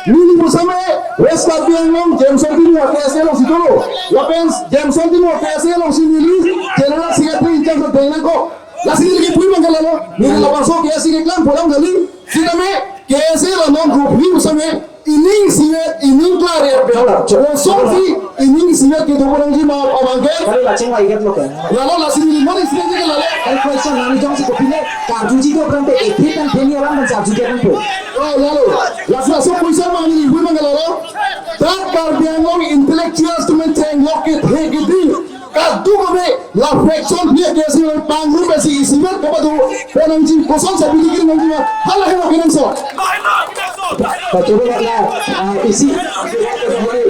Neli pusame West Karbi Anglong Jameson Timung K S A alongsi dolo. Lapen Jameson Timung K S A alongsi neli General Secretary in charge of Denglang ko. Lasi neli kipu abang ke lalo. Neli labangso K S A keklang pulang kali. Sitame K S A la non group ni pusame. Ining isivet, ining klar ya, bela. Kosonsi, ining isivet kedo pulang ji ma abang ke. Kali lacheng lagi kan lo kan. Lalo lasi neli mon isivet ke lalo. Kan question nangli jongsi kopine, karjuji do berante, eh, thik kan theni alam kan karjuji kan po. Oh, lalo. Lasi laso question ma neli ibu abang ke lalo. That Karbi Anglong intellectuals to maintain locket he gidi. Kadokave la fraction phi K S A pangrum pensi isivet kapado ponangji, kosonsi bidi kiri nangji ma, hala helo kenangso. Pachuru la, ah, isi. Neli,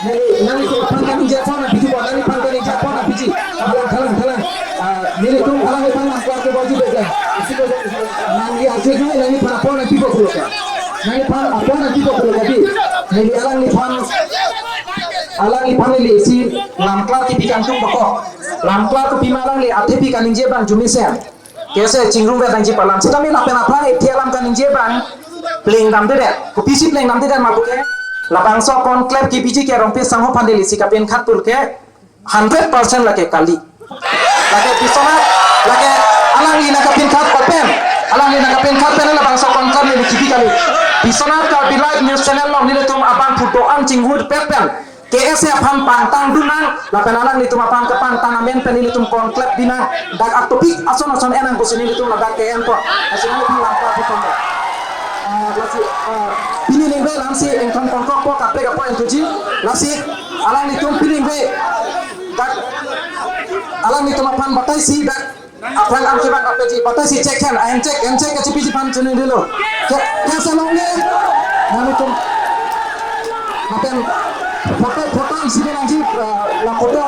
neli, nangli aphan kaningje aphan piji ko, nangli aphan kaningje aphan piji. Thalang, thalang, thalang. Ah, nelitum thalang aphan lam klar ke baju beda. Isi ko, nangli arju nangli aphan aphan piji ko pulo ka. Nangli aphan aphan piji ko pulo ka di. Neli alangliphan, alangliphan neli isi lam klar kipi kangtung bokok. Lam klar kopima alangli athepi kaningje abang arjumesen. K S A chingrum vet nangji pu alam. Sitame lapen aphrang ethi alam kaningje abang plengdamdedet. Kopisi plengdamdedet ma puke. Labangso conclave kepiji ke Rongpi asangho aphan neli isi kapenkhat pulo ke hundred percent lake kali. Lake Biswanath, lake alangli nangkapenkhat pen. Alangli nangkapenkhat pen labangso conclave neli kipi kali. Biswanath Karbi Live News Channel along nelitum abang phu do-an chingvut pet pen. K S A aphan pangtang dun nang, lapen alanglitum aphan kepangtang amen pen nelitum conclave binang, dak a-topic ason ason enang pusi nelitum ladak ke-en po. Lasi nelitum lam klar pu tong. Ah, lasi, ah, pini ningve lamsi ingthom kongkok po kaprek apo entuji, lasi alanglitum pini ningve dak alanglitum aphan batai si dak aphrang an kevang kapeji, batai si check hen, ahem check, hem check kachepiji aphan chini dilo. Ke, ke salong le. Nangtum. Lapen photo, photo isi ke nangji, eh, la photo.